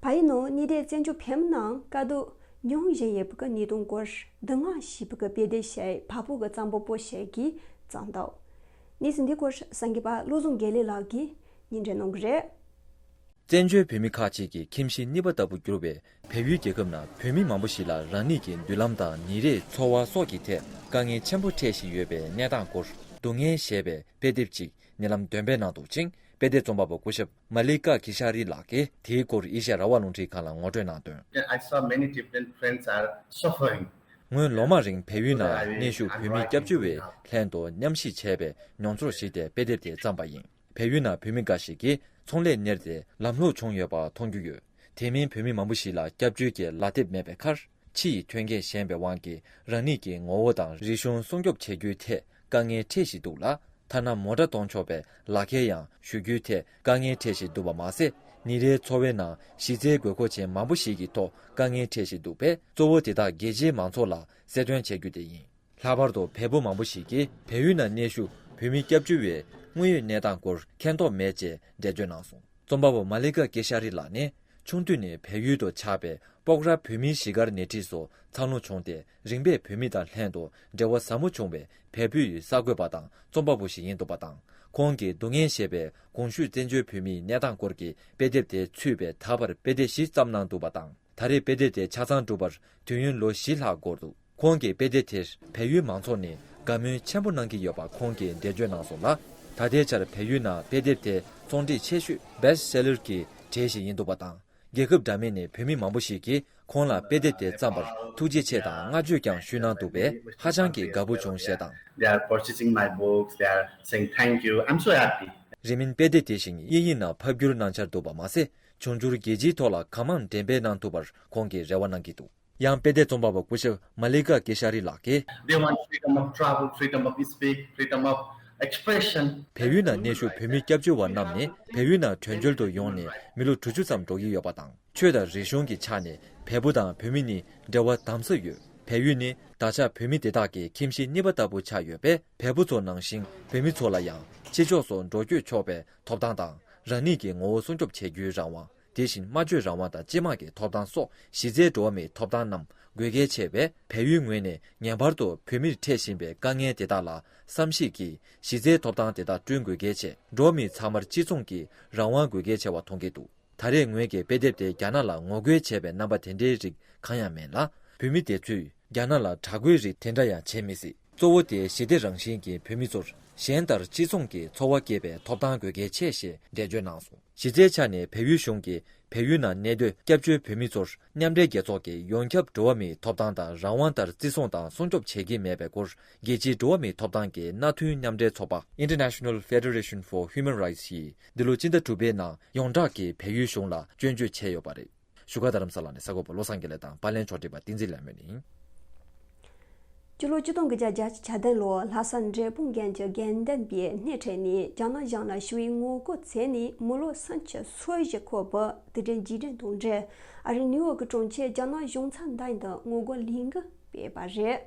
བལ་ཡུལ་ནང་གནས་སྡོད་བཙན་བྱོལ་བོད་མི་རྣམས་དཀའ་སྡུག་མྱོང་བཞིན་ཡོད་པའི་གནད་དོན་སྐོར་སྡུག་བསྔལ་ཞེས་པའི་དཔེ་དེབ་ཞིག་བལ་པོ་གི་རྩོམ་པ་པོ་ཞིག་གིས་བརྩམས་འདུག་གནས་ཚུལ་འདིའི་སྐོར་གསར་འགོད་པ་བློ་བཟང་དགེ་ལེགས་ལགས་ཀྱིས་སྙན་སྒྲོན་གནང་གི་རེད། བཙན་བྱོལ་བོད་མི་ཁག་ཅིག་གི་ཁྱིམ་གཞིས་གཉིས་པ་ལྟ་བུ་གྱུར་བའི་བལ་ཡུལ་རྒྱལ་ཁབ་ནང་བོད་མི་མང་པོ་ཞིག་ལ་རང་ཉིད་ཀྱི་མདུན་ལམ་དང་ཉིན་རེའི་འཚོ་བ་སོགས་ཀྱི་ཐད་དཀའ་ངལ་ཆེན་པོ་འཕྲད་བཞིན་ཡོད་པའི་གནས་སྟངས་སྐོར། སྡུག་བསྔལ་ཞེས་པའི་དཔེ་དེབ་ཅིག་ཉེ་ལམ་འདོན་སྤེལ་གནང་འདུག་ཅིང་། དཔེ་དེབ་རྩོམ་པ་པོ་སྐུ་ཞབས་མ་ལི་ཀ་ཀི་ཤ་རི་ལགས་ཀྱིས་དེའི་སྐོར་ཨེ་ཤ་ཡ་རང་དབང་རླུང་འཕྲིན་ཁང་ལ་ངོ་སྤྲོད་གནང་དོན། I saw many different friends are suffering. སྔོན་ལོ་མང་རིང་བལ་ཡུལ་ནང་གནས་བཞུགས་བོད་མི་སྐྱབས་བཅོལ་བའི་ལྷན་དུ་མཉམ་གཤིབ་བྱས་པའི་མྱོང་ཚོར་ཞིག་སྟེ་དཔེ་དེབ་དེ་བརྩམས་པ་ཡིན། བལ་ཡུལ་ནང་བོད་མི་འགའ་ཞིག་གིས་ཚོང་ལས་གཉེར་ཏེ་ལམ་ལྷོང་བྱུང་ཡོད་པ་མཐོང་རྒྱུ་ཡོད། དེ་མིན་བོད་མི་མང་པོ་ཞིག་ལ་སྐྱབས་བཅོལ་གྱི་ལག་དེབ་མེད་པའི་ཁར། ཕྱི་ཡི་མཐུན་རྐྱེན་ཞན་པའི་དབང་གིས་རང་ཉིད་ཀྱི་ངོ་བོ་དང་རིག་གཞུང་སྲུང་སྐྱོབ་བྱེད་རྒྱུའི་ཐད་དཀའ་ངལ་འཕྲད་བཞིན་འདུག་ལ། ཐ་ན་མོ་ཊ་གཏོང་ཆོག་པའི་ལག་ཁྱེར་ཡང་ཞུ་རྒྱུའི་ཐད་དཀའ་ངལ་འཕྲད་བཞིན་འདུག་པ་མ་ཟད། ཉིན་རེའི་འཚོ་བའི་ནང་གཞི་རྩའི་དགོས་མཁོ་ཅན་མང་པོ་ཞིག་གི་ཐོག་དཀའ་ངལ་འཕྲད་བཞིན་འདུག་པས། གཙོ་བོ་དེ་དག་རྒྱལ་སྤྱིའི་མང་ཚོགས་ལ་གསལ་སྟོན་བྱེད་རྒྱུ་དེ་ཡིན། ལྷག་པར་དུ་བལ་པོ་མང་པོ་ཞིག་གིས་བལ་ཡུལ་ནང་གནས་བཞུགས་བོད་མི་སྐྱབས་བཅོལ་བའི་དངོས་ཡོད་གནས་སྟངས་སྐོར་མཁྱེན་རྟོགས་མེད་ཅེས་འགྲེལ་བརྗོད་གནང་སོང་། རྩོམ་པ་པོ་མ་ལི་ཀ་ཀེ་ཤ་རི་ལགས་ནི་ཆུང་དུས་ནས་བལ་ཡུལ་དུ་ཆགས་པའི་སྤོག་ར་བོད་མིའི་གཞིས་སྒར་ནས་འཁྲིད་སོ་འཚར་ལོངས་བྱུང་སྟེ། རིམ་པས་བོད་མི་དང་ལྷན་དུ་འབྲེལ་བ་ཟབ་མོ་བྱུང་བའི་བལ་པོའི་གསར་འགོད་པ་དང་རྩོམ་པ་པོ་ཞིག་ཡིན་འདུག་པ་དང་། ཁོང་གིས་སྡུག་བསྔལ་ཞེས་པའི་གོང་ཞུས་བཙན་བྱོལ་བོད་མིའི་གནས་སྟངས་སྐོར་གྱི་དཔེ་དེབ་དེ་ཚུད་པའི་ད་བར་དཔེ་དེབ་བཞི་བརྩམས་གནང་འདུག་པ་དང་། ད་རེས་དཔེ་དེབ་དེ་ཆ་ཚང་གྲུབ་པར་དུས་ཡུན་ལོ་བཞི་ལྷག་འགོར་འདུག་ཁོང་གིས་དཔེ་དེབ་དེར་བལ་ཡུལ་མང་ཚོགས་ནས་དགའ་མོས་ཆེན་པོ་གནང་གི་ཡོད་པ་ཁོང་གིས་འགྲེལ་བརྗོད་གནང་སོང་ལ། ད་ལྟའི་ཆར་བལ་ཡུལ་ནང་དཔེ་དེབ་དེ་བཙོང་འབྲེལ་ཆེ་ཤོས་Best Seller གྱི་གྲས་ཤིག་ཡིན་འདུག་པ་དང་། རྒྱལ་ཁབ་འདྲ་མིན་ནས་བོད་མི་མང་པོ་ཞིག་གིས་ཁོང་ལ་དཔེ་དེབ་དེ་བརྩམས་པར་ཐུགས་རྗེ་ཆེ་དང་བསྔགས་བརྗོད་ཀྱང་ཞུས་གནང་འདུག་པས། ཧ་ཅང་གི་དགའ་པོ་བྱུང་ཞེས་དང་། They are purchasing my books. They are saying thank you. I'm so happy. རིང་མིན་དཔེ་དེབ་དེ་བཞིན་དབྱིན་ཡིག་ནང་ཕབ་བསྒྱུར་གནང་འཆར་འདུག་པ་མ་ཟད། འབྱུང་འགྱུར་རྒྱལ་སྤྱིའི་ཐོག་ལ་གང་མང་འགྲེམས་སྤེལ་གནང་ཐུབ་པར་ཁོང་གིས་རེ་བ་གནང་གི་འདུག་ཡང་དཔེ་དེབ་རྩོམ་པ་པ་སྐུ་ཞབས་མ་ལི་ཀ་ཀེ་ཤ་རི་ལགས་ཀྱིས། They want freedom of travel, freedom of speak, freedom of expression. བལ་ཡུལ་ནང་གནས་བཞུགས་བོད་མི་སྐྱབས་བཅོལ་བ་རྣམས་ནི་བལ་ཡུལ་ནང་བྲོས་བྱོལ་དུ་ཡོང་ནས་མི་ལོ་དྲུག་ཅུ་ཙམ་འགྲོ་གི་ཡོད་པ་དང་། ཆོས་དང་རིག་གཞུང་གི་ཆ་ནས་བལ་པོ་དང་བོད་མི་ནི་འབྲེལ་བ་དམ་ཟབ་ཡོད། བལ་ཡུལ་ནི་ད་ཆ་བོད་མི་དེ་དག་གི་ཁྱིམ་གཞིས་གཉིས་པ་ལྟ་བུ་ཆགས་ཡོད་པས། བལ་པོ་ཚོ་ནང་བཞིན་བོད་མི་ཚོ་ལ་ཡང་ཕྱི་ཕྱོགས་སུ་འགྲོ་སྐྱོད་ཆོག་པའི་ཐོབ་ཐང་དང་། རང་ཉིད་ཀྱི་ངོ་བོ་སྲུང་སྐྱོབ་བྱེད་རྒྱུའི་རང་དབང་། དེ་བཞིན་སྨྲ་བརྗོད་རང་དབང་དང་སྤྱི་དམངས་ཀྱི་ཐོབ་ཐང་སོགས་གཞི་རྩའི་འགྲོ་བ་མིའི་ཐོབ་ཐང་རྣམས་དགོས་གལ་ཆེ་བས། བལ་ཡུལ་ངོས་ནས་ངེས་པར་དུ་བོད་མིར་འཕྲད་བཞིན་པའི་དཀའ་ངལ་དེ་དག་ལ་བསམ་གཞིག་གིས་གཞི་རྩའི་ཐོབ་ཐང་དེ་དག་བསྐྲུན་དགོས་གལ་ཆེ། འགྲོ་བ་མི་ཚང་མར་གཅིག་མཚུངས་ཀྱི་རང་དབང་དགོས་གལ་ཆེ་བ་མཐོང་གི་འདུག་ད་རེས་ངོས་ཀྱིས་དཔེ་དེབ་དེ་རྒྱ་ནག་ལ་ངོ་རྒོལ་བྱས་པའི་རྣམ་པ་དེ་འདྲའི་རིགས་གང་ཡང་མེད་ལ། བོད་མི་དེ་ཚོས་རྒྱ་ནག་ལ་དྲག་རྒོལ་རིགས་དེ་འདྲ་ཡང་བྱེད་མི་སྲིད། གཙོ་བོ་དེ་ཞི་བདེ་རང་བཞིན་གྱི་བོད་མི་ཚོར་གཞན་ལྟར་གཅིག་མཚུངས་ཀྱི་ཚོར་བ་སྐྱེད་པའི་ཐོབ་ཐང་དགོས་གལ་ཆེ་ཞེས་འགྲེལ་བརྗོད་གནང་སོང་། གཞི་རྩའི་ཆ་ནས་བལ་ཡུལ་གཞུང་གིས་བལ་ཡུལ་ནང་གནས་སྡོད་སྐྱབས་བཅོལ་བོད་མི་ཚོར་མཉམ་འབྲེལ་རྒྱལ་ཚོགས་ཀྱི་ཡོངས་ཁྱབ་འགྲོ་བ་མིའི་ཐོབ་ཐང་དང་རང་དབང་ལྟར་བརྩི་སྲུང་དང་སྲུང་སྐྱོབ་བྱེད་ཀྱི་མེད་པའི་སྐོར། རྒྱལ་སྤྱིའི་འགྲོ་བ་མིའི་ཐོབ་ཐང་གི་མནའ་མཐུན་མཉམ་འབྲེལ་ཚོགས་པ་International Federation for Human Rights ཡིས་འདི་ལོ་སྤྱི་ཟླ་དྲུག་པའི་ནང་ཡོངས་གྲགས་ཀྱིས་བལ་ཡུལ་གཞུང་ལ་སྐྱོན་བརྗོད་བྱས་ཡོད་པ་རེད། བཞུགས་སྒར་རྡ་རམ་ས་ལ་ནས་གསར་འགོད་པ་བློ་བཟང་དགེ་ལེགས་དང་པར་ལེན་ཕྱོགས་སྒྲིག་པ་བསྟན་འཛིན་ལྷ་མོ་ཡིན། སྤྱི་ལོ་ཆིག་སྟོང་དགུ་བརྒྱ་བརྒྱད་ཅུ་གྱ་བདུན་ལོར་ལྷ་ས་འབྲས་སྤུངས་དགོན་གྱི་དགེ་འདུན་པའི་སྣེ་ཁྲིད་ནས་རྒྱ་ནག་གཞུང་ལ་ཞི་བའི་ངོ་རྒོལ་བྱས་ནས་མི་ལོ་སུམ་ཅུ་སོ་བཞི་འཁོར་བའི་དུས་དྲན་རྗེས་དྲན་དང་འབྲེལ། ཨ་རི་ནིའུ་ཡོག་གི་གྲོང་ཁྱེར་རྒྱ་ནག་གཞུང་ཚབ་མདུན་དུ་ངོ་རྒོལ་ལས་འགུལ་སྤེལ་བ་རེད།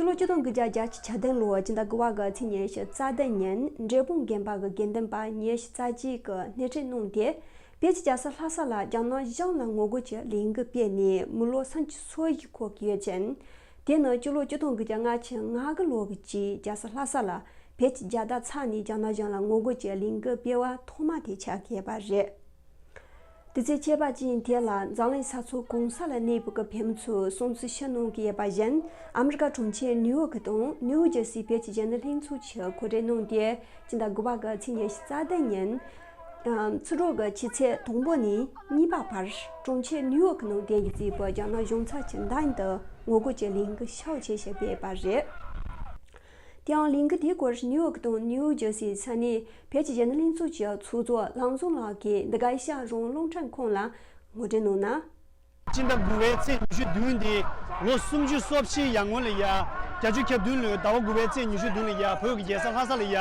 ཕྱི་ལོ་ཆིག་སྟོང་དགུ་བརྒྱ་བརྒྱད་ཅུ་གྱ་བདུན་ལོའི་སྤྱི་ཟླ་དགུ་པ་གི་ཚེས་ཉི་ཤུ་རྩ་བདུན་ཉིན་འབྲས་སྤུངས་དགོན་པ་གི་དགེ་འདུན་པ་ཉི་ཤུ་རྩ་གཅིག་གིས་སྣེ་ཁྲིད་གནང་སྟེ། བོད་ཀྱི་རྒྱལ་ས་ལྷ་ས་ལ་རྒྱ་ནག་གཞུང་ལ་ངོ་རྒོལ་གྱི་ལས་འགུལ་སྤེལ་ནས་མི་ལོ་སུམ་ཅུ་སོ་བཞི་འཁོར་གྱི་ཡོད་ཅིང་། དེ་ནི་སྤྱི་ལོ་ཆིག་སྟོང་དགུ་བརྒྱ་ལྔ་བཅུ་ང་དགུ་ལོ་གི་རྗེས་རྒྱལ་ས་ལྷ་ས་ལ་བོད་ཀྱི་རྒྱལ་དར་འཚར་ནས་རྒྱ་ནག་གཞུང་ལ་ངོ་རྒོལ་གྱི་ལས་འགུལ་སྤེལ་བ་ཐོག་མ་དེ་ཆགས་ཀྱི་ཡོད་པ་རེད། དུས་ཚོད་ཁྱད་པར་ཅན་དེ་ལ་འཛམ་གླིང་ས་ཕྱོགས་གང་ས་ལ་གནས་པའི་གི་བོད་མི་ཚོས་སྲུང་བརྩི་ཞུ་གནང་གི་ཡོད་པ་བཞིན། ཨ་མི་རི་ཀ་གྲོང་ཁྱེར་ནིའུ་ཡོག་དང་ནིའུ་ཇར་སི་བོད་ཀྱི་གཞོན་ནུ་ལྷན་ཚོགས་ཀྱིས་གོ་སྒྲིག་གནང་སྟེ། སྤྱི་ཟླ་དགུ་པ་གི་ཚེས་ཉི་ཤུ་རྩ་བདུན་ཉིན། ཨ། ཚེས་དྲུག་གི་ཆུ་ཚོད་དང་པོ་ནས་གཉིས་པ་བར་གྲོང་ཁྱེར་ནིའུ་ཡོག་ནང་དེ་ཡི་རྩིས་པ་རྒྱ་ནག་གཞུང་ཚབ་ཀྱི་མདུན་དུ་ངོ་རྒོལ་གྱི་ལས་འགུལ་ཤུགས་ཆེ་ཞིག་སྤེལ་བ་རེད། དེའང་ལས་འགུལ་དེའི་སྐོར་ནིའུ་ཡོག་དང་ནིའུ་ཇར་སིའི་ས་གནས་བོད་ཀྱི་གཞོན་ནུ་ལྷན་ཚོགས་ཀྱི་ཚོགས་གཙོ་ལམ་བཟང་ལགས་ཀྱིས་འདི་ག་ཨེ་ཤ་ཡ་རང་དབང་རླུང་འཕྲིན་ཁང་ལ་ངོ་སྤྲོད་གནང་ན། སྤྱི་ཟླ་དགུ་པའི་ཚེས་ཉི་ཤུ་བདུན་དེ་ལོ་སུམ་ཅུ་སོ་བཞིའི་ཡར་སྔོན་ལ་ཡ། བརྒྱད་ཅུ་གྱ་བདུན་ལོའི་ཟླ་བ་དགུ་པའི་ཚེས་ཉི་ཤུ་བདུན་ལ་ཡ་བོད་ཀྱི་རྒྱལ་ས་ལྷ་ས་ལ་ཡ།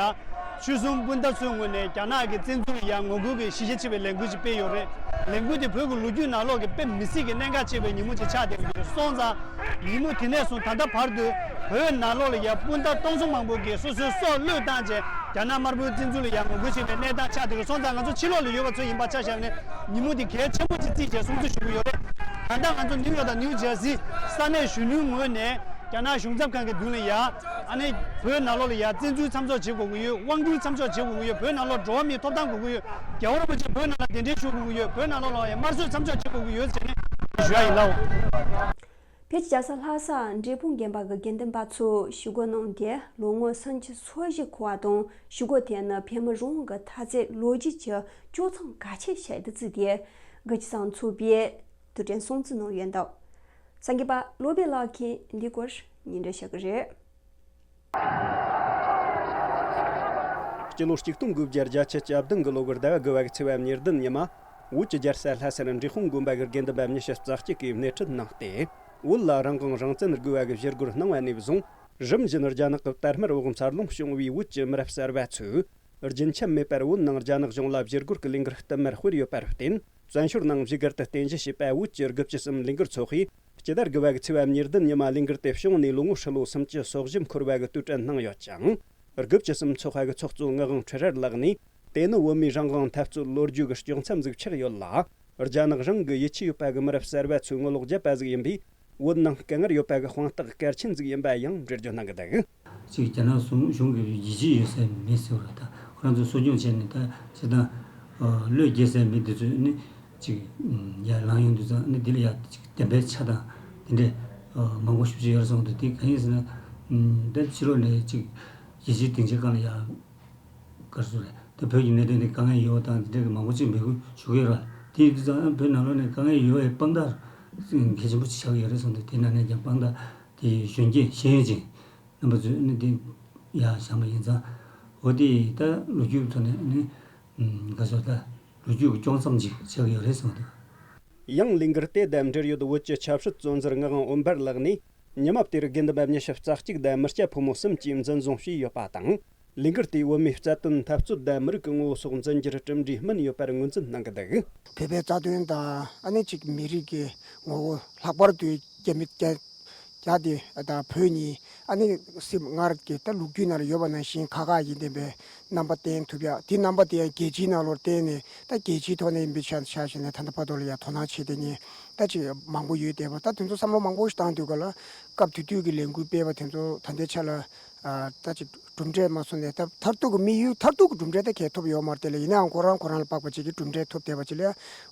ཆོལ་གསུམ་སྤུན་ཟླ་ཚོའི་ངོས་ནས་རྒྱ་ནག་གི་བཙན་འཛུལ་ལ་ཡ་ངོ་རྒོལ་གྱི་གཞིས་བྱེས་ཆེ་བའི་ལས་འགུལ་ཞིག་སྤེལ་ཡོད་རེད། ལས་འགུལ་དེ་བོད་ཀྱི་ལོ་རྒྱུས་ནང་ལོགས་ཀྱི་དཔེ་མི་སྲིད་ཀྱི་གནད་འགག་ཆེ་བའི་ཉིན་མོ་ཅིག་ཆགས་བསྡད་ཡོད་སོང་ཙང་། ཉིན་མོ་དེ་ནས་བཟུང་ད་ལྟ་བར་དུ་བོད་ནང་ལོགས་ལ་ཡ་སྤུན་ཟླ་སྟོང་ཚོ་མང་པོ་གིས་སོ་སོའི་སྲོག་བློས་བཏང་བྱས་རྒྱ་ནག་དམར་པོའི་བཙན་འཛུལ་ལ་ཡ་ངོ་རྒོལ་བྱེད་པའི་གནས་སྟངས་ཆགས་བསྡད་ཡོད་སོང་ཙང་། ང་ཚོ་ཕྱི་ལོགས་ལ་ཡོད་པ་ཚོ་ཡིན་པ་ཆ་བཞག་ནས་ཉིན་མོ་དེ་གལ་ཆེན་པོ་ཅིག་བརྩིས་བྱས་སྲུང་བརྩི་ཞུ་གི་ཡོད་རེད། ད་ལྟ་ང་ཚོ་ནིའུ་ཡོག་དང་ནིའུ་ཇར་སི་ས་གནས་གཞོན་ནུའི་ངོས་ནས་རྒྱ་ནག་གཞུང་ཚབ་ཁང་གི་མདུན་ལ་ཡ། ཨ་ནི་བོད་ནང་ལོགས་ལ་ཡ་བཙན་འཛུལ་མཚམས་འཇོག་བྱེད་དགོས་ཀྱི་ཡོད། དབང་སྒྱུར་མཚམས་འཇོག་བྱེད་དགོས་ཀྱི་ཡོད། བོད་ནང་ལོགས་འགྲོ་བ་མིའི་ཐོབ་ཐང་དགོས་ཀྱི་ཡོད། རྒྱལ་བ་རིན་པོ་ཆེ་བོད་ནང་ལ་གདན་འདྲེན་ཞུ་དགོས་ཀྱི་ཡོད། བོད་ནང་ལོགས་ལ་ཡ་དམར་གསོད་མཚམས་འཇོག་བྱེད་དགོས་ཀྱི་ཡོད་ཟེར་ནས་ཞུ་ཡ་ཡིན་ལགས། བོད་ཀྱི་རྒྱལ་ས་ལྷ་སར་འབྲས་སྤུངས་དགོན་པ་གི་དགེ་འདུན་པ་ཚོས་ཞུ་སྒོ་གནང་སྟེ། ལོ་ངོ་སུམ་ཅུ་སོ་བཞི་འཁོར་བ་དང་། ཞུ་སྒོ་དེ་ནི་བོད་མི་རང་དབང་གི་འཐབ་རྩོད་ལོ་རྒྱུས་ཀྱི་སྤྱོད་གཙང་གལ་ཆེ་ཞིག་ཏུ་བརྩིས་ཏེ། དགེ་བཤེས་སམ་ཚོགས་པས་དུས་དྲན་སྲུང་བརྩི་གནང་ཡོད་འདུག་གསར་འགོད་པ་བློ་བྷེ་ལགས་ཀྱིས་འདིའི་སྐོར་སྙན་སྒྲོན་ཞུ་གི་རེད། སྤྱི་ལོ་ཆིག་སྟོང་དགུ་བརྒྱ་བརྒྱད་ཅུ་གྱ་བདུན་གྱི་ལོ་གི་ཟླ་བ་དགུ་བ་གི་ཚེས་པ་ཉེར་བདུན་ཉི་མ། བོད་ཀྱི་རྒྱལ་ས་ལྷ་སར་འབྲས་སྤུངས་དགོན་པ་གི་དགེ་འདུན་པ་ཉི་ཤུ་རྩ་གཅིག་གིས་སྣེ་ཁྲིད་གནང་སྟེ། བོད་ལ་རང་དབང་རང་བཙན་དགོས་པ་གི་ཞུ་སྒོར་གནང་བ་ནས་བཟུང་། རིམ་བཞིན་རྒྱ་ནག་གི་དར་དམར་འོག་འཚར་ལོངས་བྱུང་བའི་བོད་ཀྱི་མི་རབས་གསར་པ་ཚོས། རྒྱུན་ཆད་མེད་པར་བོད་ནང་རྒྱ་ནག་གཞུང་ལ་ཞུ་སྒོར་གྱི་ལས་འགུལ་བསྟུད་མར་སྤེལ་ཡོད་པར་བརྟེན། བཙན་བྱོལ་ནང་བཞུགས་སྒར་དུ་རྟེན་གཞི་བྱས་པ་བོད་ཀྱི་དགུ་བཅུ་གསུམ་ལས་འགུལ་ཚོགས་པས། སྤྱི་ཟླ་དགུ་པ་གི་ཚེས་པ་ཉེར་བདུན་ཉི་མ་ལས་འགུལ་དེ་བྱུང་ནས་ལོ་ངོ་ཧྲིལ་ལོ་སུམ་ཅུ་སོ་བཞི་འཁོར་བ་གི་དུས་དྲན་གནང་ཡོད་ཅིང་། དགུ་བཅུ་གསུམ་ཚོགས་པ་གི་ཚོགས་གཙོ་ངག་དབང་ཁྲི་རལ་ལགས་ནས། དེ་ནི་བོད་མིའི་རང་དབང་འཐབ་རྩོད་ལོ་རྒྱུས་ཀྱི་དཀྱོག་མཚམས་ཟིག་ཆགས་ཡོད་ལ། རྒྱ་ནག་རང་གི་ཡིད་ཆེས་ཡོད་པ་གི་མི་རབས་གསར་པ་ཚོས་ངོ་ལོག་བརྒྱབ་པ་ཟིག་ཡིན་པས། བོད་ནང་དཀའ་ངལ་ཡོད་པ་གི་དཔང་རྟགས་གལ་ཆེན་ཟིག་ཡིན་པ་ཡང་འགྲེལ་བརྗོད་གནང་གི་འདུག་ཅིག་རྒྱ་ནག་གཞུང་གཞུང་གི་ཡིད་ཆེས་ཡོད་ས་མེད་ཟེར་བ་ད་ཁོ་རང་ཚོ་གསོ་སྐྱོང་བྱས་ནས་ད་སྤྱིར་བཏང་བློས་འགེལ་ས་མེད་དེ་ཚོ་ནི་ཅིག་ཡར་ལངས་ཡོང་དུས་ཙང་ནི་འདི་ལ་ཡ་ཅིག་བདེན་པའི་ཆ་དང་དེ་འདྲས་མང་པོ་ཞེ་པོ་ཅིག་ཡོད་རེད་གསུངས་འདུག་དེ་གང་ཡིན་ཟེར་ན་ད་ཕྱི་ལོགས་ནས་ཅིག་རྒྱལ་སྤྱིའི་སྡིངས་ཆའི་སྒང་ལ་ཡ་ག་རེ་ཟེར་རེད། ད་བོད་ཀྱི་གནད་དོན་དེ་དཀའ་ངལ་ཡོད་པ་དང་དེ་འདྲས་ཀྱི་མང་པོ་ཅིག་འབོད་སྐུལ་ཞུ་གི་ཡོད་རེད། དེ་ཡིན་དུས་ཙང་བོད་ནང་ལོགས་ནས་དཀའ་ངལ་ཡོད་པའི་དཔང་རྟགས་གལ་ཆེན་པོ་ཅིག་ཆགས་ཀྱི་ཡོད་རེད་གསུངས་འདུག་དེ་ནང་ནས་ཀྱང་དཔང་རྟགས་དེ་གཞོན་སྐྱེས་ཤེས་ཡོན་ཅན། རྣམ་པ་ཚོས་ནི་འདི་ཡར་བཞེངས་པ་ཡིན་ཙང་། འོ་དེ་ད་ལོ་རྒྱུས་ཐོག་ནས་ནི་ག་ཚོད་ད་ལོ་རྒྱུས་ཀྱི་དཀྱོག་མཚམས་ཅིག་ཆགས་ཡོད་རེད་གསུངས་འདུག་ཡང་ལས་འགུལ་དེ་དང་འབྲེལ་ཡོད་བོད་ཀྱི་ཆབ་སྲིད་བཙོན་ཟུར་ངག་དབང་འོད་འབར་ལགས་ནས། ཉི་མ་དེར་དགེ་འདུན་པ་ཉི་ཤུ་རྩ་གཅིག་དང་མི་སྐྱ་ཕོ་མོ་གསུམ་གྱིས་འཛིན་བཟུང་བྱས་ཡོད་པ་དང་། ལས་འགུལ་དེས་བོད་མིའི་རྩ་དོན་འཐབ་རྩོད་དང་མི་རིགས་ཀྱི་ངོ་བོ་སོགས་འཛིན་རྒྱུར་གྲུབ་འབྲས་སྨིན་ཡོད་པར་ངོས་འཛིན་གནང་གི་འདུག་བོད་པའི་རྩ་དོན་དང་ཨ་ནི་གཅིག་མི་རིགས་ཀྱི་ངོ་བོ་ལྷག་པར་དུ་རྒྱ་མི་རྒྱ་རྒྱ་དེ་དང་བོད་གཉིས་ཨ་ནི་སྲིད་སྔར་གྱི་ད་ལོ་རྒྱུས་ནང་ལ་ཡོད་པ་ནང་བཞིན་ཁག་ཁག་ཡིན་བསྡད་པའི་རྣམ་པ་བསྟན་ཐུབ་ཡ་དེ་རྣམ་པ་དེ་ཡང་རྒྱལ་སྤྱིའི་ནང་ལོགས་བསྟན་ནས་ད་རྒྱལ་སྤྱིའི་ཐོག་ནས་ཡིན་པའི་ཆ་ཆ་བཞག་ནས་ད་ལྟ་བར་དུ་ལ་ཡ་དོ་སྣང་བྱེད་བསྡད་མཁན་ད་ཅིག་མང་པོ་ཡོད་བསྡད་པ། ད་དེ་ཚོ་བསམ་བློ་མང་པོ་ཞིག་བཏང་དུས་ག་ལ་སྐབས་དེ་དུས་ཀྱི་ལས་འགུལ་སྤེལ་བ་དེ་ཚོ་ད་ལྟའི་ཆ་ལ་ད་ཅིག་གྲུབ་འབྲས་མ་སོང་ནས་ད་མཐར་ཐུག་གི་དམིགས་ཡུལ་མཐར་ཐུག་གི་གྲུབ་འབྲས་ད་གས་ཐོབ་ཡོད་མ་རེད་དེ་ལ། ཡིན་ནའང་ཁོ་རང་ཁོ་རང་ལ་དཔག་པ་ཅིག་གི་གྲུབ་འབྲས་ཐོབ་བསྡད་པ་ཅིག་ལ་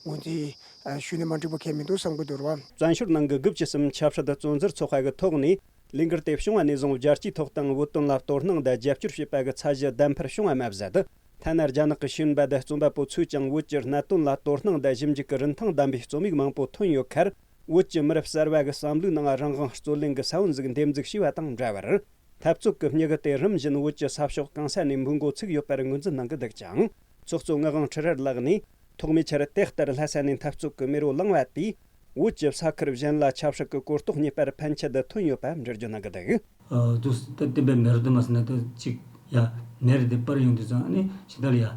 ངོས་འཛིན་ཞུས་ནས་མ་འགྲིག་པ་གས་མི་འདུག་བསམ་གི་འདུག་ར་བ། བཙན་བྱོལ་ནང་གི་དགུ་བཅུ་གསུམ་ཆབ་སྲིད་བཙོན་ཟུར་ཚོགས་པ་གི་ཐོག་ནས་ལས་འགུལ་དེ་བྱུང་བ་ནས་བཟུང་རྒྱལ་སྤྱིའི་ཐོག་དང་བོད་དོན་ལ་དོ་སྣང་དང་རྒྱབ་སྐྱོར་བྱེད་པ་གི་ཚད་གཞི་བརྡ་འཕེར་བྱུང་བ་མ་ཟད། ཐ་ན་རྒྱ་ནག་གི་ཤེས་ཡོན་པ་དང་རྩོམ་པ་པོ་ཚོས་ཀྱང་བོད་ཀྱི་གནད་དོན་ལ་དོ་སྣང་དང་ཞིབ་འཇུག་གི་རིན་ཐང་ལྡན་པའི་རྩོམ་ཡིག་མང་པོ་ཐོན་ཡོད་ཁར། བོད་ཀྱི་མི་རབས་གསར་བ་གི་བསམ་བློའི་ནང་རང་དབང་རྩོད་ལེན་གྱི་ས་བོན་ཟིག་འདེམས་འཛུགས་བྱས་པ་དང་འདྲ་བར། འཐབ་རྩོད་ཀྱི་མྱུ་གུ་དེ་རིམ་བཞིན་བོད་ཀྱི་ས་ཕྱོགས་གང་ས་ནས་འབུད་འགོ་ཚུགས་ཡོད་པར་ངོས་འཛིན་གནང་གི་འདུག་ཅིང་། ཚོགས་གཙོ་ངག་དབང་ཁྲི་རལ་ལགས་ནས། ཐོག་མའི་ཆར་དེ་ལྟར་ལྷ་ས་ནས་འཐབ་རྩོད་ཀྱི་མེ་རོ་ལངས་པ་དེས། བོད་ཀྱི་ས་ཁུལ་གཞན་ལ་ཆབ་སྲིད་ཀྱི་གོ་རྟོགས་རྙེད་པར་ཕན་ཆད་དུ་ཐོན་ཡོད་པ་འགྲེལ་བརྗོད་གནང་གི་འདུག་ཨ། དུ་ད་བསྟན་པའི་མེ་རོ་དུ་མ་ཟེར་ན་ད་ཅིག་ཡ་མེ་རེ་དེ་སྤར་ཡོང་དུས་ཙང་ནི་ཇི་ལྟར་ཡ་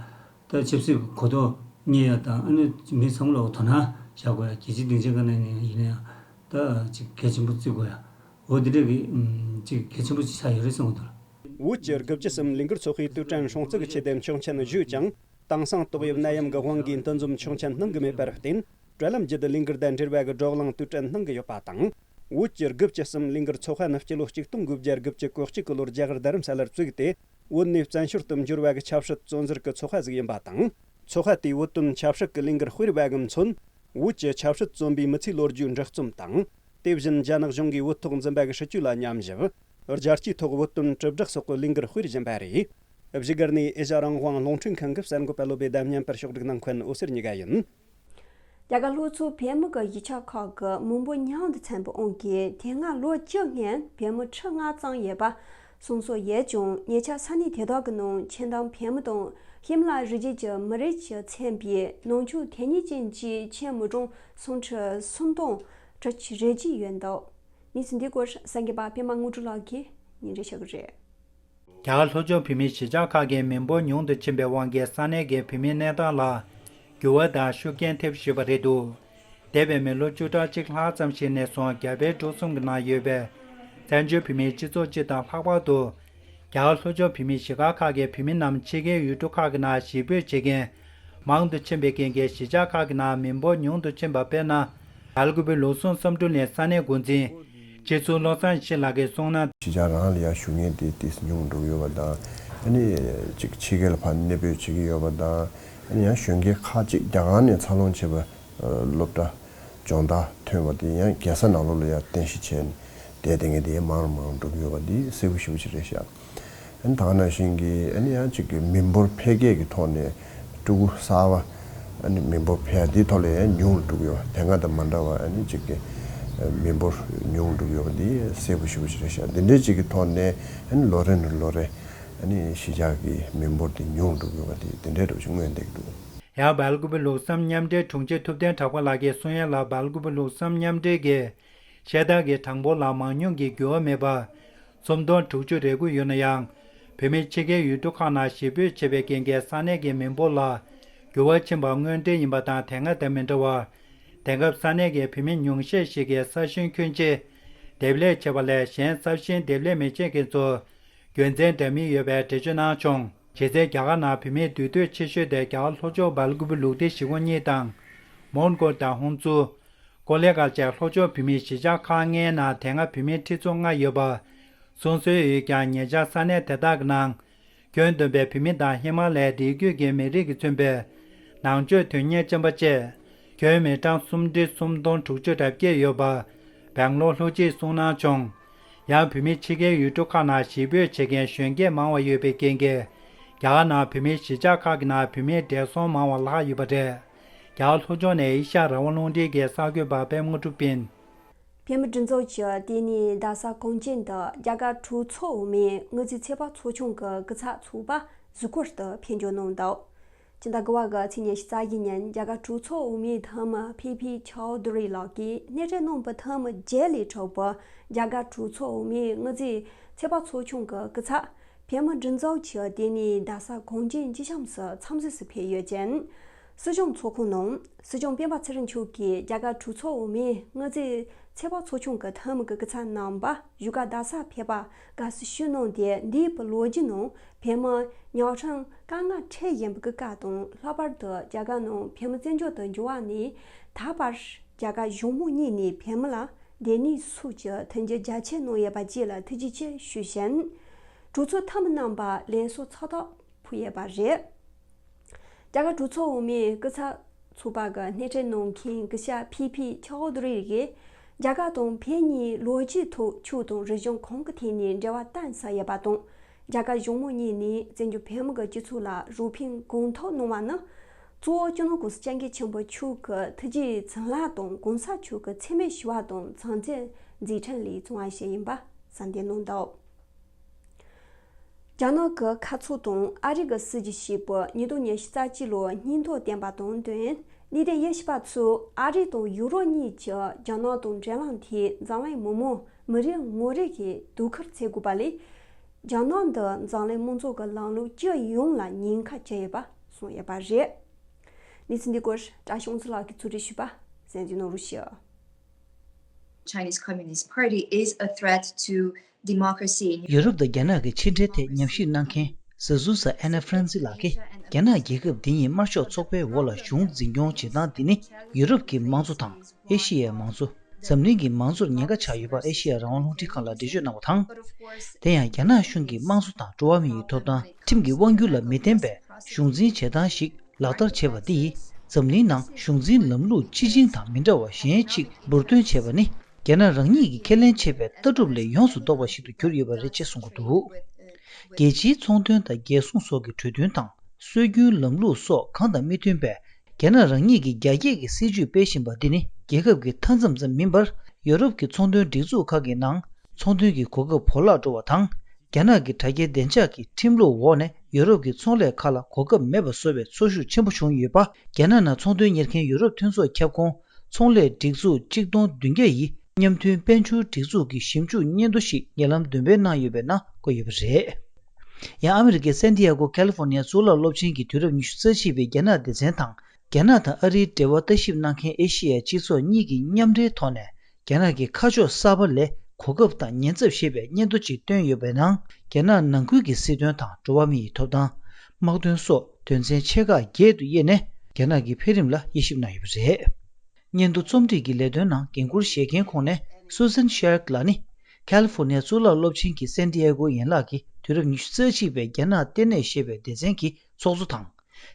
ད་ཆབ་སྲིད་གོ་རྟོགས་རྙེད་ཡ་དང་ཨ་ནི་མི་ཚང་མ་ལ་དོ་སྣང་བྱ་དགོས་ཡ། རྒྱལ་སྤྱིའི་སྡིངས་ཆའི་སྒང་ནས་ཡིན་ན་ཡང་ད་ཅིག་གལ་ཆེན་པོ་བརྩི་དགོས་ཡ། འོ་དེ་འདྲ་གི་ཨམ་ ཅིག་གལ་ཆེན་པོ་ཅིག་ཆགས་ཡོད་རེད་བསམ་གྱི་འདུག། བོད་ཀྱི་དགུ་བཅུ་གསུམ་ལས་འགུལ་ཚོགས་པའི་དུས་དྲན་སྲུང་བརྩི་གི་ཆེད་དུ་མཆོད་མཇལ་ཞུས་ཀྱང་། དེང་སང་ཏོག་དབྱིབས་ནད་ཡམས་ཀྱི་དབང་གིས་འདུ་འཛོམས་མཆོད་མཇལ་གནང་གི་མེད་པར་བརྟེན། དྲ་ལམ་བརྒྱུད་ལས་འགུལ་དང་འབྲེལ་བ་གི་བགྲོ་གླེང་དུས་དྲན་གནང་གི་ཡོད་པ་དང་། བོད་ཀྱི་དགུ་བཅུ་གསུམ་ལས་འགུལ་ཚོགས་པ་ནི་སྤྱི་ལོ་གཅིག་སྟོང་དགུ་བརྒྱ་དགུ་བཅུ་གོ་གཅིག་གི་ལོར་རྒྱ་གར་རྡ་རམ་ས་ལར་བཙུགས་ཏེ། བོད་ནས་བཙན་བྱོལ་དུ་འབྱོར་བ་གི་ཆབ་སྲིད་བཙོན་ཟུར་གྱི་ཚོགས་པ་ཟིག་ཡིན་པ་དང་། ཚོགས་པ་དེས་བོད་དོན་ཆབ་སྲིད་ཀྱི་ལས་འགུལ་སྤེལ་བ་གི་མཚོན། བོད་ཀྱི་ཆབ་སྲིད་བཙོན་པའི་མི་ཚེའི་ལོ་རྒྱུས་འབྲི་རྩོམ་དང་། དེ་བཞིན་རྒྱ་ནག་གཞུང་གིས་བོད་ཐོག་འཛིན་པ་གི་སྲིད་བྱུས་ལ་ཉམས་ཞིབ། རྒྱལ་སྤྱིའི་ཐོག་བོད་དོན་དྲིལ་བསྒྲགས་སོགས་ཀྱི་ལས་འགུལ་སྤེལ་བཞིན་པ་རེད། བཞུགས་སྒར་ནས་ཨེ་ཤ་རང་དབང་རླུང་འཕྲིན་ཁང་གི་གསར་འགོད་པ་བློ་བྷེ་དྷ་མཉམ་པར་ཕྱོགས་སྒྲིག་གནང་མཁན་འོད་ཟེར་གཉིས་ཀ་ཡིན། རྒྱ་གར་ལྷོ་ཕྱོགས་བལ་མི་གི་གཞིས་ཆགས་ཁག་གི་མི་འབོར་ཉུང་དུ་ཚན་པ་ཨང་གིས་དེ་སྔ་ལོ་བཅུ་སྔོན་བལ་མི་ཁྲི་ལྔ་ཙམ་ཡོད་པ་གསུངས་སྲོལ་ཡོད་ཀྱང་། ཉེ་ཆར་ས་གནས་དེ་དག་གི་ནང་ཆེས་མཐོའི་བལ་མི་དང་ཧི་མ་ལ་ཡའི་རི་རྒྱུད་ཀྱི་མི་རིགས་ཀྱིས་མཚོན་པའི་ནང་ཆོས་དོན་གཉེར་ཅན་གྱི་ཆེས་མི་གྲངས་སུམ་ཁྲི་སུམ་སྟོང་ཁྲི་གཅིག་རེ་གཅིག་ཡོད་འདུག། གནས་ཚུལ་འདིའི་སྐོར་གསར་འགོད་པ་པད་མ་དངོས་གྲུབ་ལགས་ཀྱིས་སྙན་སྒྲོན་ཞུ་གི་རེད། རྒྱ་གར་ལྷོ་ཕྱོགས་བོད་མིའི་གཞིས་ཆགས་ཁག་གི་མི་འབོར་ཉུང་དུ་ཕྱིན་པའི་དབང་གིས་ས་གནས་ཀྱི་བོད་མིའི་གནས་སྟངས་ལ་འགྱུར་བ་དང་ཤུགས་རྐྱེན་ཐེབས་བཞིན་པ་རེད་འདུག། འདས་པའི་མི་ལོ་བཅུ་ཕྲག་གཅིག་ལྷག་ཙམ་ཞིག་ནས་བཟུང་རྒྱ་བལ་འབྲུག་གསུམ་གྱི་ནང་ཡོད་པའི་བཙན་བྱོལ་བོད་མིའི་སྤྱི་ཚོགས་སྤྱི་དང་ལྷག་པར་དུ་རྒྱ་གར་ལྷོ་ཕྱོགས་བོད་མིའི་གཞིས་ཆགས་ཁག་གི་བོད་མི་རྣམས་ཕྱི་རྒྱལ་ཡུལ་གྲུ་ཁག་གི་ནང་གཞིས་སྤོས་བྱེད་མཁན་མང་དུ་ཕྱིན་པའི་རྐྱེན་གྱིས་གཞིས་ཆགས་ཁག་གི་ནང་མི་འབོར་ཉུང་དུ་ཕྱིན་པ། དཔེར་ན། སྦེལ་ཀོབ་ལུགས་ཟུང་བསམ་གྲུབ་གླིང་ས་གནས་འགོ་འཛིན་སྤྱི་ཟུར་བློ་བཟང་ཡེ་ཤེས་ལགས་ཀྱིས་གསུངས་ན། གཞིས་ཆགས་རང་ལ་ཡར་བཞུགས་མཁན་དེ་ཏོག་ཙམ་ཉུང་འགྲོ་གི་ཡོད་པ་དང་། ཨ་ནི་ཅིག་ཕྱི་རྒྱལ་ལ་ཕར་གནས་སྤོས་བྱེད་ཀྱི་ཡོད་པ་དང་། ཨ་ནི་ཡང་གཞོན་སྐྱེས་ཁག་ཅིག་རྒྱ་གར་ནས་འཚར་ལོངས་བྱས་པ་སློབ་གྲྭ་སྦྱོང་བརྡར་ཐོན་པ་དེ་ཡང་རྒྱལ་ས་ནང་ལོགས་ལ་ཡར་རྟེན་གཞི་བྱས་ནས་བསྡད་བསྡད་མཁན་དེ་མང་རུ་མང་རུ་འགྲོ་གི་ཡོད་པ་འདི་གསལ་པོ་ཞེ་པོ་ཅིག་རེད་ཤག། ཨ་ནི་ད་ག་ནང་བཞིན་གྱི་ཨ་ནི་ཡང་ཅིག་གི་མི་འབོར་འཕེལ་རྒྱས་ཀྱི་ཐོག་ནས་ཕྲུ་གུ་གསར་པ་ཨ་ནི་མི་འབོར་འཕེལ་ཡ་འདིའི་ཐོག་ལ་ཡང་ཉུང་རུ་འགྲོ་གི་ཡོད་པ། དེ་སྔ་དང་མ་འདྲ་བ་ཨ་ནི་ཅིག་གི་མི་འབོར་ཉུང་རུ་འགྲོ་གི་ཡོད་པ་འདི་གསལ་པོ་ཞེ་པོ་ཅིག་རེད་ཤག། འདི་འདྲའི་ཅིག་གི་ཐོག་ནས་ཨ་ནི་ལོ་རེ་ནས་ལོ་རེ་ཨ་ནི་གཞིས་ཆགས་ཀྱི་མི་འབོར་འདི་ཉུང་རུ་འགྲོ་གི་ཡོད་པ་འདི་དེ་འདྲའི་འདྲ་བོ་ཅིག་མངོན་བསྡད་ཀྱི་འདུག། ཡང་སྦེལ་ཀོབ་ལུགས་བསམ་མཉམ་འབྲེལ་དྲུང་ཆེ་ཐུབ་བསྟན་གྲགས་པ་ལགས་ཀྱིས་གསུང་ཡ་ལ། སྦེལ་ཀོབ་ལུགས་བསམ་མཉམ་འབྲེལ་གྱི་ཤེལ་དར་གྱི་གྲངས་འབོར་ལ་མང་ཉུང་གི་འགྱུར་བ་མེད་པར་སུམ་སྟོང་དྲུག་ཅུ་རེ་དགུ་ཡོད་ན་ཡང་། བོད་མི་ཕྱི་རྒྱལ་ཡུལ་གྲུ་ཁག་ནང་གཞིས་སྤོས་བྱས་པའི་རྐྱེན་གྱིས་ས་གནས་ཀྱི་མི་འབོར་ལ་འགྱུར་བ་ཕྱིན་པ་དངོས་འབྲེལ་ཡིན་པ་དང་། དེ་སྔ་དང་མི་འདྲ་བར། དེང་སྐབས་ས་གནས་ཀྱི་བོད་མི་ཉུང་ཤས་ཤིག་གིས་ས་ཞིང་ཁྱོན་ཆེ་འདེབས་ལས་བྱས་པ་ལས་གཞན་ས་ཞིང་འདེབས་ལས་མི་བྱེད་མཁན་ཚོར་རྒྱུ་མཚན་འདྲ་མིན་ཡོད་པའི་འགྲེལ་བརྗོད་གནང་བྱུང་། གཞི་རྩའི་རྒྱ་གར་ནང་བོད་མིའི་འདུས་སྡོད་ཆེ་ཤོས་དེ་རྒྱ་གར་ལྷོ་ཕྱོགས་སྦེལ་ཀོབ་ལུགས་སྡེ་གཞིས་ཁོངས་གཉིས་དང་། མོན་གྷོ་དང་ཧུན་སུར། ཀོ་ལེ་གྷལ་བཅས་ལྷོ་ཕྱོགས་བོད་མིའི་གཞིས་ཆགས་ཁག་ལྔའི་ནང་དེ་སྔ་བོད་མིའི་ཁྲི་ཚོ་ལྔ་ཡོད་པ་གསུང་སྲོལ་ཡོད་ཀྱང་། ཉེ་ཆར་ས་གནས་དེ་དག་གི་ནང་ཁྱོན་བསྡོམས་པའི་བོད་མི་དང་ཧི་མ་ལའི་རི་རྒྱུད་ཀྱི་མི་རིགས་ཀྱིས་མཚོན་པའི་ནང་ཆོས་དོན་གཉེར་ཅན་པ་བཅས་ཁྱོན་མི་གྲངས་སུམ་ཁྲི་སུམ་སྟོང་དྲུག་ཅུ་རེ་བརྒྱད་ཡོད་པ་སྦེང་ལོར་ལྷུ་སྐྱིད་གསུང་གནང་བྱུང་། ཡང་བོད་མི་ཕྱི་རྒྱལ་ཡུལ་གྲུ་ཁག་ནང་གཞིས་སྤོས་བྱེད་མཁན་གཞོན་སྐྱེས་མང་བ་ཡོད་པའི་རྐྱེན་གྱིས། རྒྱ་གར་ནང་བོད་མིའི་གཞིས་ཆགས་ཁག་གི་ནང་བོད་མིའི་བགྲེས་སོང་མང་བ་ལྷག་ཡོད་པ་རེད། རྒྱ་གར་ལྷོ་ཕྱོགས་ནས་ཨེ་ཤ་ཡ་རང་དབང་རླུང་འཕྲིན་གྱི་གསར་འགོད་པ་པད་མ་དངོས་གྲུབ་ཡིན། བོད་མི་སྒྲིག་འཛུགས་ཀྱིས་དེ་ནས་རྡ་ས་གངས་ཅན་དུ་རྒྱ་གར་གྲོས་ཚོགས་འོག་མའི་དངུལ་རྩིས་ཚོད་དཔག་ཚོགས་ཆུང་གི་སྐུ་ཚབ་ཚོགས་པ་གཟིགས་སྐོར་དུ་ཕེབས་འབྱོར་གནང་འདུག། སྤྱི་ཟླ་དགུ་པ་གི་ཚེས་ཉི་ཤུ་རྩ་བཞི་ཉིན་རྒྱ་གར་གྲོས་ཚོགས་འོག་མའི་འཐུས་མི་ཕི་ཕི་ཆའོ་དུ་རི་ལགས་ཀྱིས་སྣེ་ཁྲིད་གནང་བའི་འཐུས་མི་བརྒྱད་ལས་གྲུབ་པའི་རྒྱ་གར་གྲོས་ཚོགས་འོག་མའི་དངུལ་རྩིས་ཚོད་དཔག་ཚོགས་ཆུང་གི་སྐུ་ཚབ། བོད་མི་སྒྲིག་འཛུགས་ཀྱིས་དེ་ནས་རྡ་ས་གངས་ཅན་སྐྱིད་གཤོངས་སུ་འཚམས་གཟིགས་སུ་ཕེབས་ཡོད་ཅིང་། སྲིད་སྐྱོང་ཚོགས་ཁང་ནང་སྲིད་སྐྱོང་སྤེན་པ་ཚེ་རིང་མཆོག་གིས་རྒྱ་གར་གྲོས་ཚོགས་འོག་མའི་དངུལ་རྩིས་ཚོད་དཔག་ཚོགས་ཆུང་གི་འཐུས་མི་གི་སྐུ་ཚབ་རྣམ་པ་བཞུགས་སྒར་རྡ་སར་ཕེབས་པར་དགའ་བསུ་ཞུས་གནང་སྟེ། འདས་པའི་ལོ་རྒྱུས་ནང་བོད་མི་ཉག་ཕྲ་སྐར་ལྔ་ཁྲི་བཞེངས་པའི་སྐབས་དང་། ལྷག་པར་དུ་རྒྱ་གར་ནང་བོད་མི་བཙན་བྱོལ་དུ་འབྱོར་བ་ནས་ད་བར་རྒྱ་གར་གཞུང་མང་གཉིས་ནས་བོད་མི་ལ་སྡོད་གནས་སོགས་ཀྱི་མཐུན་འགྱུར་རྒྱ་ཆེ་གནང་ཡོད་པ་བཅས་ལ་ཐུགས་རྗེ་ཆེ་ཞུས་ཤིང་། གྲོས་ཚོགས་འཐུས་མི་རྣམ་པར་ལེགས་སོ་ཚ་ཐག་ཕུལ་ཡོད་པ་རེད། རྒྱ་གར་གྲོས་ཚོགས་འོག་མའི་སྐུ་ཚབ་ཚོགས་པ་གི་སྣེ་ཁྲིད་གནང་མཁན་སྐུ་ཞབས་ཕི་ཕི་ཆའོ་དུ་རི་ཡིས། རྒྱ་གར་དང་བོད་གཉིས་ལོ་རྒྱུས་ཐོག་ཆོས་དང་རིག་གཞུང་གང་གི་ཐད་ནས་འབྲེལ་བ་གཏིང་ཟབ་ཡོད་པ་དང་། རྒྱ་གར་གཞུང་མང་གཉིས་ནས་བཙན་བྱོལ་བོད་མི་གི་སྤྱི་ཚོགས་ལ་རོགས་ཕན་གང་ཐུབ་གནང་བ་ནི། གཙོ་བོ་སྤྱི་ནོར་༸གོང་ས་༸སྐྱབས་མགོན་ཆེན་པོ་མཆོག་གི་ཐུགས་རྗེའི་བྱིན་རླབས་དང་། གོང་ས་མཆོག་གི་འཚེ་མེད་ཞི་བ་དང་། མཚན་ལྡན་མཛད་འཕྲིན་ལས་བྱུང་བ་ཞིག་ཡིན་པ་གསལ་འདེབས་གནང་འདུག། རྒྱ་ནག་གི་ཁ་ཚུགས་དང་ཨ་རི་གི་སྲིད་ཇུས་ཞེས་པའི་ཉིས་སྟོང་ཉི་ཤུ་རྩ་གཅིག་ལོའི་སྙིང་སྟོབས་བསྟན་པ་དང་བསྟུན། གནད་དོན་དབྱེ་ཞིབ་པ་ཚོས་ཨ་རི་དང་ཡུ་རོབ་གཉིས་ཀྱིས་རྒྱ་ནག་དང་འབྲེལ་ལམ་དེ་འཛམ་གླིང་མི་མང་མི་རེ་ངོ་རེ་གིས་དོ་ཁུར་བྱེད་དགོས་པ་ལས། རྒྱ་ནག་འདི་འཛམ་གླིང་མང་གཙོ་གི་ལམ་ལུགས་སྤྱི་ཡོངས་ལ་ཉེན་ཁ་བཅངས་ཡོད་པ་གསུངས་ཡོད་པ་རེད། གནས་ཚུལ་འདི་སྐོར་བཀྲ་ཤིས་དབང་འདུས་ལགས་ཀྱིས་གཙོ་སྒྲིག་ཞུས་པ་གསན་གཟིགས་གནང་རོགས་ཞུ། Chinese Communist Party is a threat to democracy in ཡུ་རོབ་དང་རྒྱ་ནག་གི་ཕྱི་འབྲེལ་ཐད་ཉམས་ཞིབ་གནང་མཁན་ཟ་སུ་ཟ་ཨེ་ན་ཧྥ་རན་སི་ལགས་ཀྱིས། རྒྱ་ནག་རྒྱལ་ཁབ་འདི་ཉིད་དམར་ཤོག་ཚོགས་པའི་འོག་ལ་གཞུང་འཛིན་སྐྱོང་བྱེད་སྟངས་འདི་ནི་ཡུ་རོབ་ཀྱི་དམངས་གཙོ་དང་། ཨེ་ཤི་ཡའི་དམངས་གཙོ། འཛམ་གླིང་གི་མང་གཙོར་ཉེན་ཁ་ཆགས་ཡོད་པ་ཨེ་ཤི་ཡ་རང་དབང་རླུང་འཕྲིན་ཁང་ལ་འགྲེལ་བརྗོད་གནང་བ་དང་། དེ་ཡང་རྒྱ་ནག་གཞུང་གིས་དམངས་གཙོ་དང་འགྲོ་བ་མི་ཡི་ཐོབ་ཐང་ཁྲིམས་ཀྱི་དབང་སྒྱུར་ལ་མི་བརྟེན་པའི་གཞུང་འཛིན་བྱེད་སྟངས་ཤིག་ལག་བསྟར་བྱས་པ་འདིས། འཛམ་གླིང་ནང་གཞུང་འཛིན་ལམ་ལུགས་སྤྱི་བྱིངས་དང་མི་འདྲ་བ་གཞན་གཅིག་འབུར་འདོན་བྱས་པ་ནི། རྒྱ་ནག་རང་ཉིད་ཀྱིས་ཁས་ལེན་བྱས་པའི་ལྟ་གྲུབ་ལས་ཡོངས་སུ་ལྡོག་པ་ཞིག་ཏུ་གྱུར་ཡོད་པ་རེད་ཅེས་གསུངས་ཀྱི་འདུག་རྒྱལ་སྤྱིའི་ཚོང་དོན་དང་རྒྱལ་སྲུང་སོགས་ཀྱི་གྲོས་མཐུན་དང་སྲོལ་རྒྱུན་ལམ་ལུགས་སོགས་གང་དང་མི་མཐུན་པའི། རྒྱ་ནག་རང་ཉིད་ཀྱིས་རྒྱ་སྐྱེད་ཀྱི་སྲིད་ཇུས་སྤེལ་བཞིན་པ་འདི་ནི་རྒྱལ་ཁབ་ཀྱི་མཐའ་མཚམས་ཙམ་མིན་པར། ཡོ་རོབ་ཀྱི་ཚོང་དོན་སྒྲིག་འཛུགས་ཁག་གི་ནང་ཚོང་དོན་གྱི་གོ་སྐབས་བོར་བརླག་འགྲོ་བ་དང་། རྒྱ་ནག་གི་དྲ་རྒྱའི་བདེ་འཇགས་ཀྱི་ཁྲིམས་ལུགས་འོག་ནས་ཡོ་རོབ་ཀྱི་ཚོང་ལས་ཁག་ལ་གོ་སྐབས་མེད་པ་བཟོ་བའི་ཚོར་ཤུགས་ཆེན་པོ་བྱུང་ཡོད་པ། རྒྱ་ནག་ནང་ཚོང་དོན་གཉེར་མཁན་ཡོ་རོབ་མཐུན་ཚོགས་ཁྱབ་ཁོངས་ཚོང་ལས་སྒྲིག་འཛུགས་གཅིག་སྟོང་བདུན་བརྒྱ་ཡིས་མཉམ་མཐུན་དཔལ་འབྱོར་སྒྲིག་འཛུགས་ཀྱི་ཞིབ་འཇུག་སྙན་ཐོ་ཞིག་ཉེ་ལམ་འདོན་སྤེལ་གནང་ཡོད་པའི་ནང་བཀོད་ཡོད་པ་རེད། ཡང་ཨ་མི་རི་ཀའི་སན་ཏི་ཡ་གོ་ཁ་ལི་ཧྥོ་ནི་ཡ་གཙུག་ལག་སློབ་ཆེན་གྱི་དུས་རབས་ཉི་ཤུ་རྩ་གཅིག་པའི་རྒྱ་ནག་སྡེ་ཚན་དང་། རྒྱ་ནག་དང་ཨ་རིའི་འབྲེལ་བ་ལྟ་ཞིབ་གནང་མཁན་ཨེ་ཤི་ཡའི་སྤྱི་ཚོགས་གཉིས་ཀྱིས་མཉམ་འབྲེལ་ཐོག་ནས། རྒྱ་ནག་གི་ཁ་ཕྱོགས་གསར་པ་ལས་གོ་སྐབས་དང་ཉེན་ཚབས་ཞེས་པའི་སྙན་ཐོ་ཅིག་བཏོན་ཡོད་པའི་ནང་། རྒྱ་ནག་ནང་ཁུལ་གྱི་སྲིད་དོན་དང་འགྲོ་བ་མི་ཡི་ཐོབ་ཐང་། དམག་དོན་སོགས་དོན་ཚན་ཆེ་ཁག་བརྒྱད་དུ་དབྱེ་ནས་རྒྱ་ནག་གི་འཕེལ་རིམ་ལ་དབྱེ་ཞིབ་གནང་ཡོད་པ་རེད། སྙན་ཐོ་རྩོམ་སྒྲིག་གི་ལས་དོན་ནང་འགན་འཁུར་བཞེས་མཁན་ཁོངས་ནས་སུ་ཟན་ཤར་ལགས་ནི། ཁ་ལི་ཧྥོ་ནི་ཡ་གཙུག་ལག་སློབ་ཆེན་གྱི་སན་ཏི་ཡ་གོ་ཡན་ལག་གི་དུས་རབས་ཉི་ཤུ་རྩ་གཅིག་པའི་རྒྱ་ནག་ལྟེ་གནས་ཞེས་པའི་སྡེ་ཚན་གྱི་ཚོགས་གཙོ་དང་།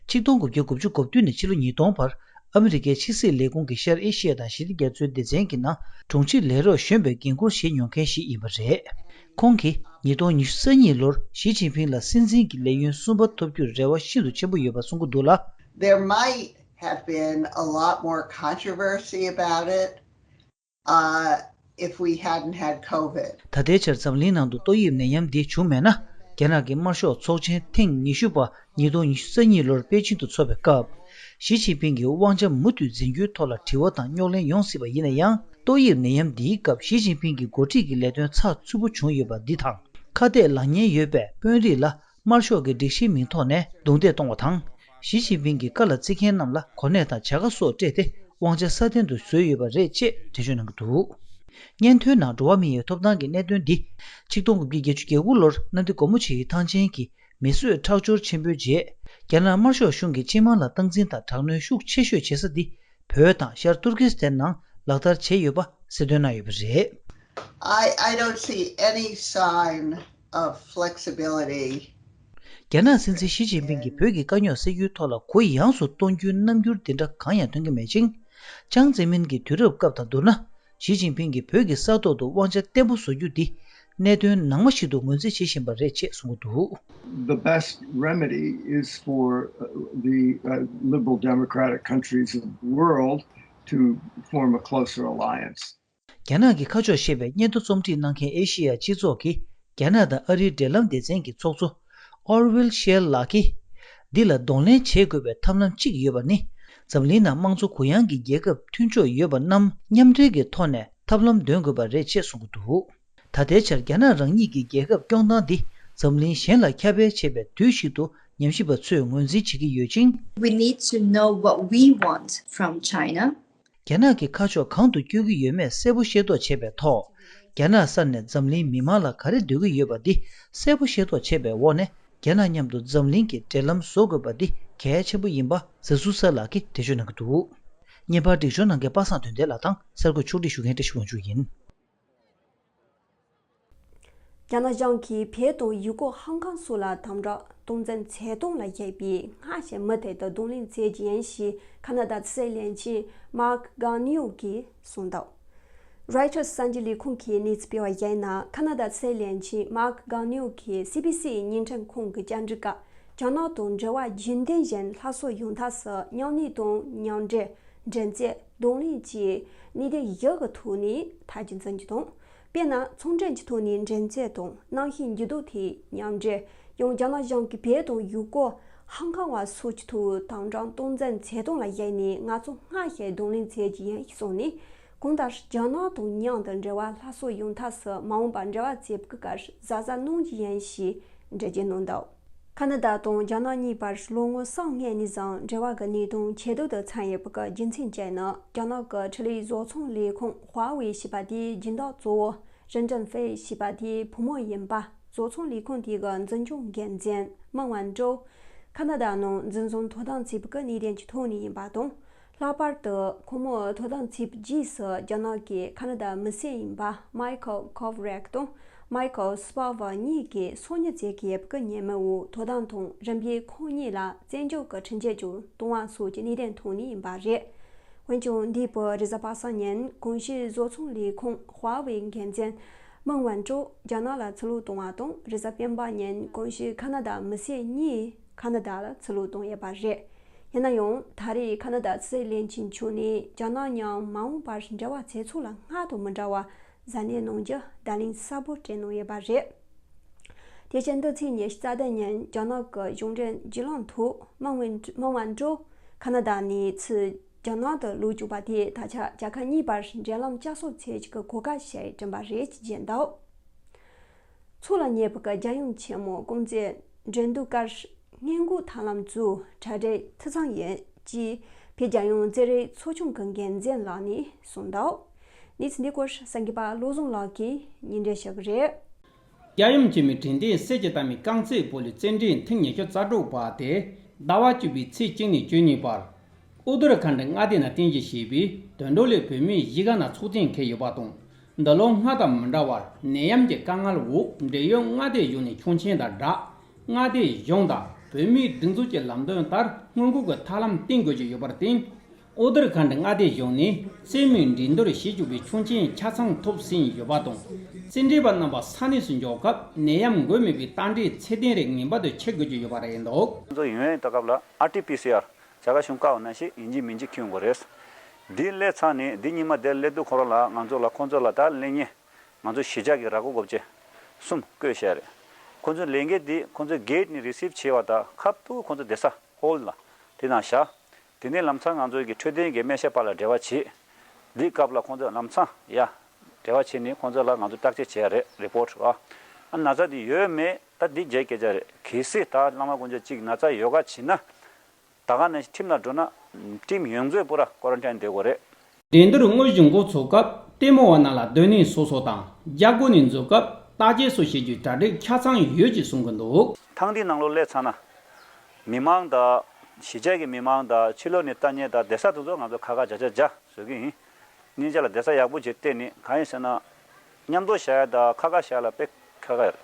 ཆིག་སྟོང་དགུ་བརྒྱ་དགུ་བཅུ་གོ་བདུན་ནས་ཕྱི་ལོ་ཉིས་སྟོང་བར་ཨ་མི་རི་ཀའི་ཕྱི་སྲིད་ལས་ཁུངས་ཀྱི་ཤར་ཨེ་ཤི་ཡ་དང་ཞི་བདེ་རྒྱ་མཚོའི་སྡེ་ཚན་གྱི་ནང་དྲུང་ཆེ་ལས་རོགས་གཞོན་པའི་འགན་འཁུར་བཞེས་མྱོང་མཁན་ཞིག་ཡིན་པ་རེད། ཁོང་གིས་ཉིས་སྟོང་ཉི་ཤུ་རྩ་གཉིས་ལོར་ཞི་ཅིན་ཕིང་ལ་སྲིད་འཛིན་གྱི་ལས་ཡུན་གསུམ་པ་ཐོབ་རྒྱུར་རེ་བ་ཤིན་ཏུ་ཆེན་པོ་ཡོད་པ་གསུང་གི་འདུག་ལ། There might have been a lot more controversy about it, uh, if we hadn't had COVID. ད་ལྟའི་ཆར་འཛམ་གླིང་ནང་དུ་ཏོག་དབྱིབས་ནད་ཡམས་འདི་བྱུང་མེད་ན། རྒྱ་ནག་གི་དམར་ཤོག་ཚོགས་ཆེན་ཐེངས་ཉི་ཤུ་པ་ཉིས་སྟོང་ཉི་ཤུ་རྩ་གཉིས་ལོར་པེ་ཅིང་དུ་འཚོགས་པའི་སྐབས། ཞི་ཅིན་ཕིང་གིས་དབང་ཆ་མུ་མཐུད་འཛིན་རྒྱུའི་ཐོག་ལ་དྲི་བ་དང་རྙོག་གླེང་ཡོང་སྲིད་པ་ཡིན་ན་ཡང་། ཏོག་དབྱིབས་ནད་ཡམས་འདིའི་སྐབས་ཞི་ཅིན་ཕིང་གི་འགོ་ཁྲིད་ཀྱི་ལས་དོན་ཚགས་ཚུད་པོ་བྱུང་ཡོད་པ་འདི་དང་། ཁ་གཏད་ལངས་ཉེན་ཡོད་པའི་དཔོན་རིགས་ལ། དམར་ཤོག་གི་སྒྲིག་གཞིའི་མིང་ཐོག་ནས་རྡུང་རྡེག་གཏོང་བ་དང་། ཞི་ཅིན་ཕིང་གི་བཀའ་ལ་བརྩི་མཁན་རྣམས་ལ་གོ་གནས་དང་བྱ་དགའ་སོགས་སྤྲད་དེ་དབང་ཆ་སྲ་བརྟན་དུ་བཟོས་ཡོད་པ་རེད་ཅེས་འགྲེལ་བརྗོད་གནང་གི་འདུག་སྙན་ཐོའི་ནང་འགྲོ་བ་མི་ཡི་ཐོབ་ཐང་གི་གནད་དོན་འདི། ཆིག་སྟོང་དགུ་བརྒྱ་བརྒྱད་ཅུ་གྱ་དགུ་ལོར་གནམ་བདེ་སྒོ་མོ་ཆེའི་ཐང་ཆེན་གྱི་མེ་གསོད་ཁྲག་སྦྱོར་ཆེན་པོའི་རྗེས། རྒྱ་ནག་དམར་ཤོག་གཞུང་གིས་སྤྱི་དམངས་ལ་སྟངས་འཛིན་དང་དྲག་གནོན་ཤུགས་ཆེ་ཤོས་བྱེད་ས་འདི། བོད་དང་ཤར་ཏུར་ཀི་སི་ཐན་ནང་ལག་བསྟར་བྱས་ཡོད་པ་གསལ་སྟོན་གནང་ཡོད་པ་རེད། I, I don't see any sign of flexibility. རྒྱ་ནག་སྲིད་འཛིན་ཞི་ཅིན་ཕིང་གིས་བོད་ཀྱི་དཀའ་རྙོག་སེལ་རྒྱུའི་ཐོག་ལ་གུ་ཡངས་སུ་གཏོང་རྒྱུའི་རྣམ་འགྱུར་འདི་འདྲ་གང་ཡང་སྟོན་གྱི་མེད་ཅིང་། ཅང་ཙེ་མིན་གྱི་དུས་རབས་སྐབས་དང་བསྡུར་ན། ཞི་ཅིན་ཕིང་གིས་བོད་ཀྱི་ས་ཐོག་ཏུ་དབང་ཆ་བརྟན་པོ་བཟོ་རྒྱུ་འདི་གནད་དོན་ནང་མ་ཞིག་ཏུ་ངོས་འཛིན་བྱེད་བཞིན་པ་རེད་ཅེས་གསུངས་ཀྱི་འདུག The best remedy is for, uh, the, uh, liberal democratic countries of the world to form a closer alliance. རྒྱ་ནག་གི་ཁ་ཕྱོགས་བཤད་པའི་སྙན་ཐོ་རྩོམ་སྒྲིག་གནང་མཁན་ཨེ་ཤེ་ཡ་སྤྱི་ཚོགས་ཀྱི་རྒྱ་ནག་དང་ཨ་རིའི་འབྲེལ་ལམ་སྡེ་ཚན་གྱི་ཚོགས་གཙོ་ཨོར་ཝེལ་ཤེལ་ལགས་ཀྱིས། འདི་ལ་གདོང་ལེན་བྱེད་དགོས་པའི་ཐབས་ལམ་གཅིག་ཡོད་པ་ནི། འཛམ་གླིང་ནང་དམངས་གཙོ་གུ་ཡངས་ཀྱི་རྒྱལ་ཁབ་མཐུན་ཕྱོགས་ཡོད་པ་རྣམས་མཉམ་འབྲེལ་གྱི་ཐོག་ནས་ཐབས་ལམ་འདོན་དགོས་པ་རེད་ཅེས་གསུངས་ཀྱི་འདུག་ད་ལྟའི་ཆར་རྒྱ་ནག་རང་ཉིད་ཀྱི་རྒྱལ་ཁབ་སྐྱོང་སྟངས་འདི་འཛམ་གླིང་གཞན་ལ་ཁྱབ་སྤེལ་བྱེད་པའི་དུས་ཤིག་ཏུ་ཉམས་ཞིབ་པ་ཚོས་ངོས་འཛིན་བྱེད་ཀྱི་ཡོད་ཅིང་། We need to know what we want from China. རྒྱ་ནག་གི་ཁ་ཕྱོགས་གང་དུ་བསྐྱོད་ཀྱི་ཡོད་མེད་གསལ་པོ་ཤེས་རྟོགས་བྱེད་པའི་ཐོག་རྒྱ་ནག་ས་ནས་འཛམ་གླིང་མི་མང་ལ་ག་རེ་འདོད་ཀྱི་ཡོད་པ་འདི་གསལ་པོ་ཤེས་རྟོགས་བྱེད་པའི་འོག་ནས་རྒྱ་ནག་མཉམ་དུ་འཛམ་གླིང་གི་འབྲེལ་ལམ་བཟོ་དགོས་པ་འདི་གལ་ཆེན་པོ་ཡིན་པ་ཟ་སུ་ས་ལགས་ཀྱིས་འགྲེལ་བརྗོད་གནང་གི་འདུག་བརྙན་པར་སྒྲིག་སྦྱོར་གནང་མཁན་པ་སངས་དོན་ལྡན་ལགས་དང་གསར་འགོད་ཕྱོགས་སྒྲིག་ཞུ་མཁན་བཀྲ་ཤིས་དབང་ཕྱུག་ཡིན། རྒྱ་ནག་གཞུང་གིས་བོད་དང་ཡུ་གུར་ཧང་ཀང་སོགས་ལ་དམ་དྲག་སྟངས་འཛིན་བྱེད་སྟངས་ལ་བཤད་པའི་སྔ་ཕྱི་མུ་མཐུད་དུ་གདོང་ལེན་བྱེད་ཀྱི་ཡིན་ཞེས་ཁ་ན་ཌ་ཕྱི་སྲིད་བློན་ཆེན་མཱརྐ་གྷང་ནིའུ་གིས་གསུངས་འདུག་རོའི་ཊར་གསར་འགྱུར་ལས་ཁུངས་ཀྱིས་གནས་ཚུལ་སྤེལ་བར་བྱས་ན། ཁ་ན་ཌ་ཕྱི་སྲིད་བློན་ཆེན་མཱརྐ་གྷང་ནིའུ་གིས་སི་བྷི་སི་བརྙན་འཕྲིན་ཁང་གི་བཅར་འདྲི་སྐབས། རྒྱ་ནག་དང་འབྲེལ་བ་རྒྱུན་ལྡན་བཞིན་སླར་གསོ་ཡོང་ཐབས་སུ་མཉམ་ལས་དང་མཉམ་འབྲེལ། འགྲན་རྩོད། གདོང་ལེན་བཅས་གནད་དོན་བཞི་གི་ཐོག་ནས་ཐག་གཅོད་འཛིན་རྒྱུ་དང་། དཔེར་ན། ཚོང་འབྲེལ་གྱི་ཐོག་ནས་འགྲན་རྩོད་དང་གནམ་གཤིས་འགྱུར་ལྡོག་ཐད་མཉམ་འབྲེལ། ཡང་རྒྱ་ནག་གཞུང་གིས་བོད་དང་ཡུ་གུར། ཧང་ཀང་བ་སོགས་ཀྱི་ཐོག་དམ་དྲག་སྟངས་འཛིན་བྱེད་སྟངས་ལ་གཞིགས་ནས་ང་ཚོ་སྔར་བཞིན་གདོང་ལེན་བྱེད་ཀྱི་ཡིན་གསུངས་ནས། གང་ལྟར་རྒྱ་ནག་དང་མཉམ་དུ་འབྲེལ་བ་སླར་གསོ་ཡོང་ཐབས་སུ་མ་འོངས་པར་འབྲེལ་བ་བྱེད་པའི་སྐབས་གཟབ་གཟབ་གནང་རྒྱུ་ཡིན་ཞེས་འགྲེལ་བརྗོད་གནང་འདུག་ཁ་ན་ཌ་དང་རྒྱ་ནག་གཉིས་བར་ལོ་ངོ་གསུམ་སྔོན་ནས་བཟུང་འབྲེལ་བ་གི་གནད་དོན་ཇེ་སྡུག་ཏུ་སོང་ཡོད་པ་གི་རྒྱུ་མཚན་གཅིག་ནི། རྒྱ་ནག་གི་འཕྲུལ་ལས་བཟོ་ཚོང་ལས་ཁུངས་ཧྭ་ཝེ་ཞེས་པ་དེའི་སྦྱིན་བདག་གཙོ་བོ་ རིན་ཀྲེང་ཧྥེ་ཞེས་པ་དེ་བུ་མོ་ཡིན་པ། བཟོ་ཚོང་ལས་ཁུངས་དེ་གི་འཛིན་སྐྱོང་འགན་འཛིན་མིང་ཝན་ཀྲོ། ཁ་ན་ཌ་ནང་འཛིན་བཟུང་དོ་དམ་བྱས་པ་གི་གནད་དོན་གྱི་ཐོག་ནས་ཡིན་པ་དང་། ལྷག་པར་དུ་ཁོ་མོ་དོ་དམ་བྱས་པའི་རྗེས་སུ་རྒྱ་ནག་གི་ཁ་ན་ཌ་མི་སེར་ཡིན་པ་མའི་ཁལ་ཁོབ་རེག་དང་མའི་ཁལ་སྤ་ཝ་གཉིས་ཀྱིས་སོ་ཉུལ་བྱེད་མཁན་གྱི་ཉེས་མིང་འོག་དོ་དམ་དང་རིམ་པས་ཁོང་གཉིས་ལ་བཙན་འཇུག་གི་ཁྲིམས་ཆད་ཀྱང་གཏོང་བ་སོགས་ཀྱི་གནད་དོན་ཐོག་ནས་ཡིན་པ་རེད། འོན་ཀྱང་། འདས་པའི་རེས་གཟའ་པ་སངས་ཉིན་གོང་ཞུས་བཟོ་ཚོང་ལས་ཁུངས་ཧྭ་ཝེ་འགན་འཛིན་མིང་ཝན་ཀྲོ་རྒྱ་ནག་ལ་ཕྱིར་ལོག་བཏང་བ་དང་། རེས་གཟའ་སྤེན་པ་ཉིན་གོང་ཞུས་ཁ་ན་ཌ་མི་སེར་གཉིས་ཁ་ན་ཌ་ལ་ཕྱིར་ལོག་བཏང་ཡོད་པ་རེད། ཡིན་ན་ཡང་། ད་རེས་ཁ་ན་ཌ་ཕྱི་སྲིད་བློན་ཆེན་མཆོག་ནས་རྒྱ་ནག་མཉམ་མ་འོངས་པར་འབྲེལ་བ་བྱེད་ཕྱོགས་ལ་སྔར་དང་མི་འདྲ་བ་གཟབ་ནན་གནང་རྒྱུ་བརྡ་ལན་གསལ་པོ་སྤྲད་གནང་ཡོད་པ་རེད། དེ་བཞིན་འདི་ཚེས་ཉི་ཤུ་རྩ་བདུན་ཉིན་རྒྱ་ནག་གི་གཞུང་འབྲེལ་བརྒྱུད་ལམ་ཐོག་མིང་ཝན་མིང་ཝན་ཀྲོ་ཁ་ན་ཌ་ནས་ཚུར་རྒྱ་ནག་ཏུ་ལོག་བཅུག་པ་དེས་ད་ཆ་རྒྱལ་ཁབ་གཉིས་བར་འབྲེལ་ལམ་བསྐྱར་གསོ་བྱེད་ཀྱི་གོ་སྐབས་ཤིག་བསྐྲུན་པ་རེད་ཅེས་བརྗོད་འདུག་འཚོགས་ལ་ཉེ་བའི་རྒྱལ་ཡུམ་ཆེན་མོ་སྐུ་ཚེ་འགྲན་བསྡུར་སྐབས་སྔོན་འགོག་ཐབས་ལམ་གཙོས་གྲ་སྒྲིག་འཐུས་ཚང་ཡིན་ཅེས་བོད་རྒྱལ་ཡོངས་རྩེད་རིགས་ཚོགས་ཆུང་གི་འགན་འཛིན་ལགས་ནས་གསུངས་འདུག་གནས་ཚུལ་འདི་སྐོར་གསར་འགོད་པ་བློ་བཟང་ལགས་ཀྱིས་སྙན་སྒྲོན་ཞུ་གི་རེད། རྒྱལ་ཡུམ་ཆེན་མོའི་དྲན་རྟེན་གསེར་གྱི་རྟ་མའི་རྐང་རྩེད་སྤོ་ལོའི་རྩེད་འགྲན་ཐེངས་ཉི་ཤུ་རྩ་དྲུག་པ་དེ་ཟླ་བ་བཅུ་པའི་ཚེས་གཅིག་ནས་བཅུ་གཉིས་བར་ཨུ་ཏར་ཁན་ཌི་མངའ་སྡེ་ནང་རྟེན་གཞི་བྱས་པའི་དོན་གྲུབ་གླིང་བོད་མིའི་གཞིས་ཀ་ནང་འཚོགས་གཏན་འཁེལ་ཡོད་པ་དང་། འདི་ལོ་སྔར་དང་མི་འདྲ་བར་ནད་ཡམས་ཀྱི་དཀའ་ངལ་འོག་འབྲེལ་ཡོད་མངའ་སྡེ་གཞུང་ནས་ཆོག་མཆན་དང་སྦྲགས། མངའ་སྡེ་གཞུང་དང་བོད་མིའི་སྒྲིག་འཛུགས་ཀྱི་ལམ་སྟོན་ལྟར་སྔོན་འགོག་གི་ཐབས་ལམ་བསྟེན་དགོས་ཀྱི་ཡོད་པར་བརྟེན། ཨུ་ཏར་ཁན་ཌི་མངའ་སྡེ་གཞུང་ནས་རྩེད་མོའི་འགྲན་བསྡུར་བྱེད་ཆོག་པའི་ཆོག་མཆན་ཆ་ཚང་ཐོབ་ཟིན་ཡོད་པ་དང་། རྩེད་འགྲན་པ་རྣམ་པ་ས་གནས་སུ་འབྱོར་སྐབས་ནད་ཡམས་འགོས་མེད་པའི་རྟ་འདྲེའི་ཚད་ལྡན་རིགས་ངེས་པར་དུ་འཁྱེར་དགོས་ཀྱི་ཡོད་པ་རེད་འདུག་ང་ཚོ་ཡོང་ཡས་ད་སྐབས་ལ་ཨར་ཊི་པི་སི་ཨར་རྒྱ་གར་གཞུང་བཀའ་འོག་ནང་བཞིན་ཡིན་གཅིག་མིན་གཅིག་འཁྱེར་ཡོང་དགོས་རེད། འདི་སླེབས་ཚར་ནས་འདི་ཉི་མ་དེར་སླེབས་དུས་ཁོ་རང་ལ་ང་ཚོ་ལ་ཁོང་ཚོ་ལ་ད་སླེབས་མཁན་ང་ཚོ་གཞིས་ཆགས་ཀྱི་ར་སྐོར་སྒོར་གཅིག་གསུམ་བཀོད་བཞག་རེད། ཁོང་ཚོ་ལས་འགན་འདི་ཁོང་ཚོ་གེ་ཊི་ནས་རི་སིབ་བྱས་པ་དང་ཁ་ཐུག་ཁོང་ཚོ་བསྡད་ས་ཧོལ་ལ་དེ་ནང་བཞག་དེ་ནས་ལམ་སང་ང་ཚོ་གི་འཕྲོད་བསྟེན་གྱི་སྨན་ཞབས་པ་ལ་འབྲེལ་བ་བྱེད། འདི་སྐབས་ལ་ཁོང་ཚོ་ལམ་སང་ཡ་འབྲེལ་བ་བྱས་ནས་ཁོང་ཚོ་ལ་ང་ཚོ་བརྟག་དཔྱད་བྱས་རེད་རི་པོ་ཊི་ར། ཨ་ན་ཚ་འདི་ཡོད་མེད་ད་འདི་རྒྱའི་སྐད་ཆ་རེད། གལ་སྲིད་ད་བླ་མ་དཀོན་མཆོག་གཅིག་ན་ཚ་ཡོད་ག་བྱེད་ན། ད་ག་ནང་བཞིན་ཁྲིམས་ལ་འགྲོ་ན་ཁྲིམས་ཡོངས་རྫོགས་པུ་ར་ཀོ་རན་ཊིན་བསྡད་དགོས་རེད། འགྲན་བསྡུར་དངོས་གཞི་འགོ་ཚུགས་སྐབས་ལྟད་མོ་བ་རྣམས་ལ་སྡོད་གནས་སོ་སོ་དང་རྒྱ་སྒོ་ནས་འཛུལ་སྐབས་བརྟག་དཔྱད་སོགས་བྱེད་རྒྱུའི་གྲ་སྒྲིག་ཆ་ཚང་ཡོད་ཅེས་གསུང་གི་འདུག་ཐེངས་འདིའི་ནང་ལོགས་སླེབས་ཚར་ན། མི་མང་དང་། གཞིས་ཆགས་ཀྱི་མི་མང་དང་ཕྱི་ལོགས་ནས་ལྟ་མཁན་དང་བསྡད་ས་དེ་ཚོ་ང་ཚོ་ཁ་ཁ་བྱ་བྱ་བྱ་བཟོ་གི་ཡིན། གཉིས་ཆ་ལ་བསྡད་ས་ཡག་པོ་ཅིག་བལྟས་ནས་གང་ཡིན་ཟེར་ན། མཉམ་དུ་བཞག་ཡ་དང་ཁ་ཁ་བཞག་ཡ་ལ་དཔེ་ཁག་ཁག་ཡོད་རེད།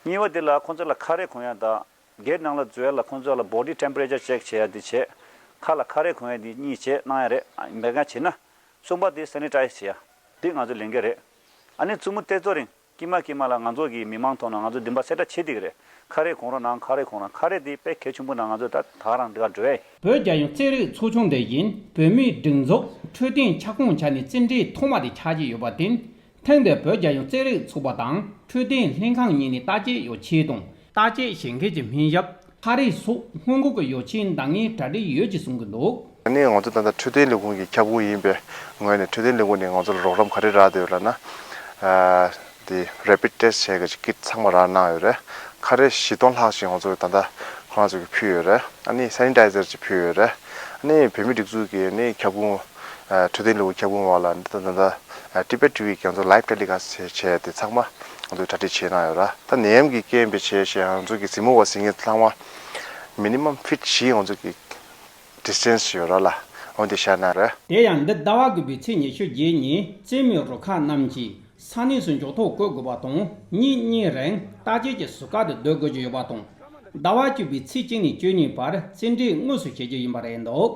གཉིས་པ་དེ་ལ་ཁོང་ཚོ་ལ་ཁ་རས་གོན་ཡ་དང་། གེ་ཊི་ནང་ལ་འཛུལ་ཡ་ལ་ཁོང་ཚོ་ལ་body temperature check བྱེད་ཡ་དེ་བྱས། ཁ་ལ་ཁ་རས་གོན་ཡ་དེ་གཉིས་བྱས་གནང་ཡ་རེད། མེད་མཁན་བྱེད་ན། གསུམ་པ་དེ་སེ་ནི་ཊའི་ཛི་བྱེད་ཡ། དེ་ང་ཚོ་ལས་འགན་རེད། ཨ་ནི་མཚན་མོ་དེ་ཚོ་རིང་དཀྱིལ་མ་དཀྱིལ་མ་ལ་ང་ཚོ་གི་མི་མང་ཐོག་ནས་ང་ཚོ་འདི་འདྲ་གསལ་བསྒྲགས་བྱེད་བསྡད་ཀྱི་རེད། ཁ་རས་གོན་རོགས་གནང་། ཁ་རས་གོན་རོགས། ཁ་རས་དེ་དཔེ་གལ་ཆེན་པོ་ན་ང་ཚོ་ད་ད་རང་འདི་ག་འགྲོ་ཡ་ཡིན། བོད་རྒྱལ་ཡོངས་རྩེད་རིགས་ཚོགས་ཆུང་དེ་བཞིན་བོད་མིའི་སྒྲིག་འཛུགས་འཕྲོད་བསྟེན་ཁྱབ་ཁོངས་ཆ་ནས་རྩེད་འགྲན་ཐོག་མ་དེ་ཆགས་ཀྱི་ཡོད་པར་བརྟེན། ཐེངས་འདིར་བོད་རྒྱལ་ཡོངས་རྩེད་རིགས་ཚོགས་པ་དང་འཕྲོད་བསྟེན་ལྷན་ཁང་གཉིས་ནས་བརྟག་དཔྱད་ཡོ་ཆེད་དང་བརྟག་དཔྱད་བྱེད་མཁན་གྱི་སྨན་ཞབས། ཁ་རས་སོགས་སྔོན་འགོག་གི་ཡོ་ཆས་འདང་ངེས་གྲ་སྒྲིག་ཡོད་ཅེས་གསུང་གི་འདུག་ཨ་ནི་ང་ཚོ་ད་ལྟ་འཕྲོད་བསྟེན་ལས་ཁུངས་ཀྱི་ཁྱབ་ཁོངས་ཡིན་པའི་ངོས་ནས་འཕྲོད་བསྟེན་ལས་ཁུངས་ནས་ང་ཚོ་ལ་རོགས་རམ་ག་རེ་རག་བསྡད་ཡོད་ལབ་ན། ཨ་དེ་rapid test བྱས་ཀྱི་ཀིཊ་ཚང་མ་རག་གནང་ཡོད་རེད། ཁ་རས་བཞི་སྟོང་ལྷག་ཅིག་ང་ཚོ་ད་ལྟ་ཁོ་རང་ཚོ་གིས་ཕུལ་ཡོད་རེད། ཨ་ནི་sanitizer ཅིག་ཕུལ་ཡོད་རེད། ཨ་ནི་བོད་མི་སྒྲིག་འཛུགས་ཀྱི་ཨ་ནི་ཁྱབ་ཁོངས་ཨ་འཕྲོད་བསྟེན་ལས་ཁུངས་ཁྱབ་ཁོངས་བ་ལ་འདི་ད་ད་ལྟ་ཨ་Tibet TV གི་ང་ཚོ་live telecast བྱས་བྱས་དེ་ཚང་མ་ང་ཚོ་གྲ་སྒྲིག་བྱས་གནང་ཡོད་རེད། ད་ནད་ཡམས་ཀྱི་རྐྱེན་པས་བྱས་བྱས་ང་ཚོ་གི་གཟིགས་མོ་བ་གཟིགས་མཁན་ཚང་མ་minimum feet བཞི་ང་ཚོ་གི་distance ཡོད་ར་ལ། འོན་ཏེ་བཞག་ན་རེད། དེ་ཡང་འདི་ཟླ་བ་དགུ་པའི་ཚེས་ཉི་ཤུ་བརྒྱད་ཉིན་རྩེད་མོའི་རུ་ཁག་རྣམས་ཀྱིས་ས་གནས་སུ་འཇོག་ཐོ་བཀོད་དགོས་པ་དང་། ཉིན་གཉིས་རིང་བརྟག་དཔྱད་ཀྱི་ཟུར་བཀག་ཏུ་སྡོད་དགོས་ཀྱི་ཡོད་པ་དང་། ཟླ་བ་བཅུ་པའི་ཚེས་གཅིག་ནས་བཅུ་གཉིས་བར་རྩེད་འགྲན་དངོས་སུ་བྱེད་རྒྱུ་ཡིན་པ་རེད་འདུག་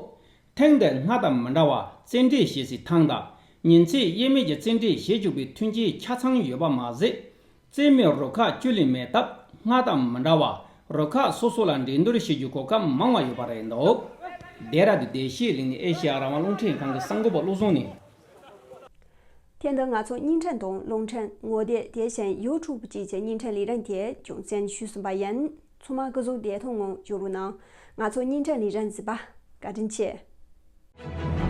ཐེངས་འདིར་སྔར་དང་མི་འདྲ་བར་རྩེད་འགྲན་བྱེད་སའི་ཐང་དང་། ཉིན་མཚན་དབྱེར་མེད་ཀྱི་རྩེད་འགྲན་བྱེད་ཆོག་པའི་མཐུན་རྐྱེན་ཆ་ཚང་ཡོད་པ་མ་ཟད། རྩེད་མོའི་རུ་ཁག་བཅུ་ལས་མེད་སྟབས། སྔར་དང་མི་འདྲ་བར་རུ་ཁག་སོ་སོ་ལ་འགྲན་བསྡུར་བྱེད་རྒྱུའི་གོ་སྐབས་མང་བ་ཡོད་པ་རེད་འདུག་ལྡེ་ར་ལྡུན་བདེ་སྐྱིད་གླིང་ནས་ཨེ་ཤེ་ཡ་རང་དབང་རླུང་འཕྲིན་ཁང་གི་གསར་འགོད་པ་བློ་བཟང་ནས། ཐེངས་འདིར་ང་ཚོ་བརྙན་འཕྲིན་དང་རླུང་འཕྲིན་ངོ་དེབ། དེ་བཞིན་ཡུ་ཊུབ་བཅས་ཀྱི་བརྙན་འཕྲིན་ལས་རིམ་དེ་རྒྱང་སྲིང་ཞུས་ཟིན་པ་ཡིན། ཚང་མ་སྐུ་གཟུགས་བདེ་ཐང་ངང་བཞུགས་རོགས་གནང་། ང་ཚོ་བརྙན་འཕྲིན་ལས་རིམ་གཟིགས་པ་བཀའ་དྲིན་ཆེ།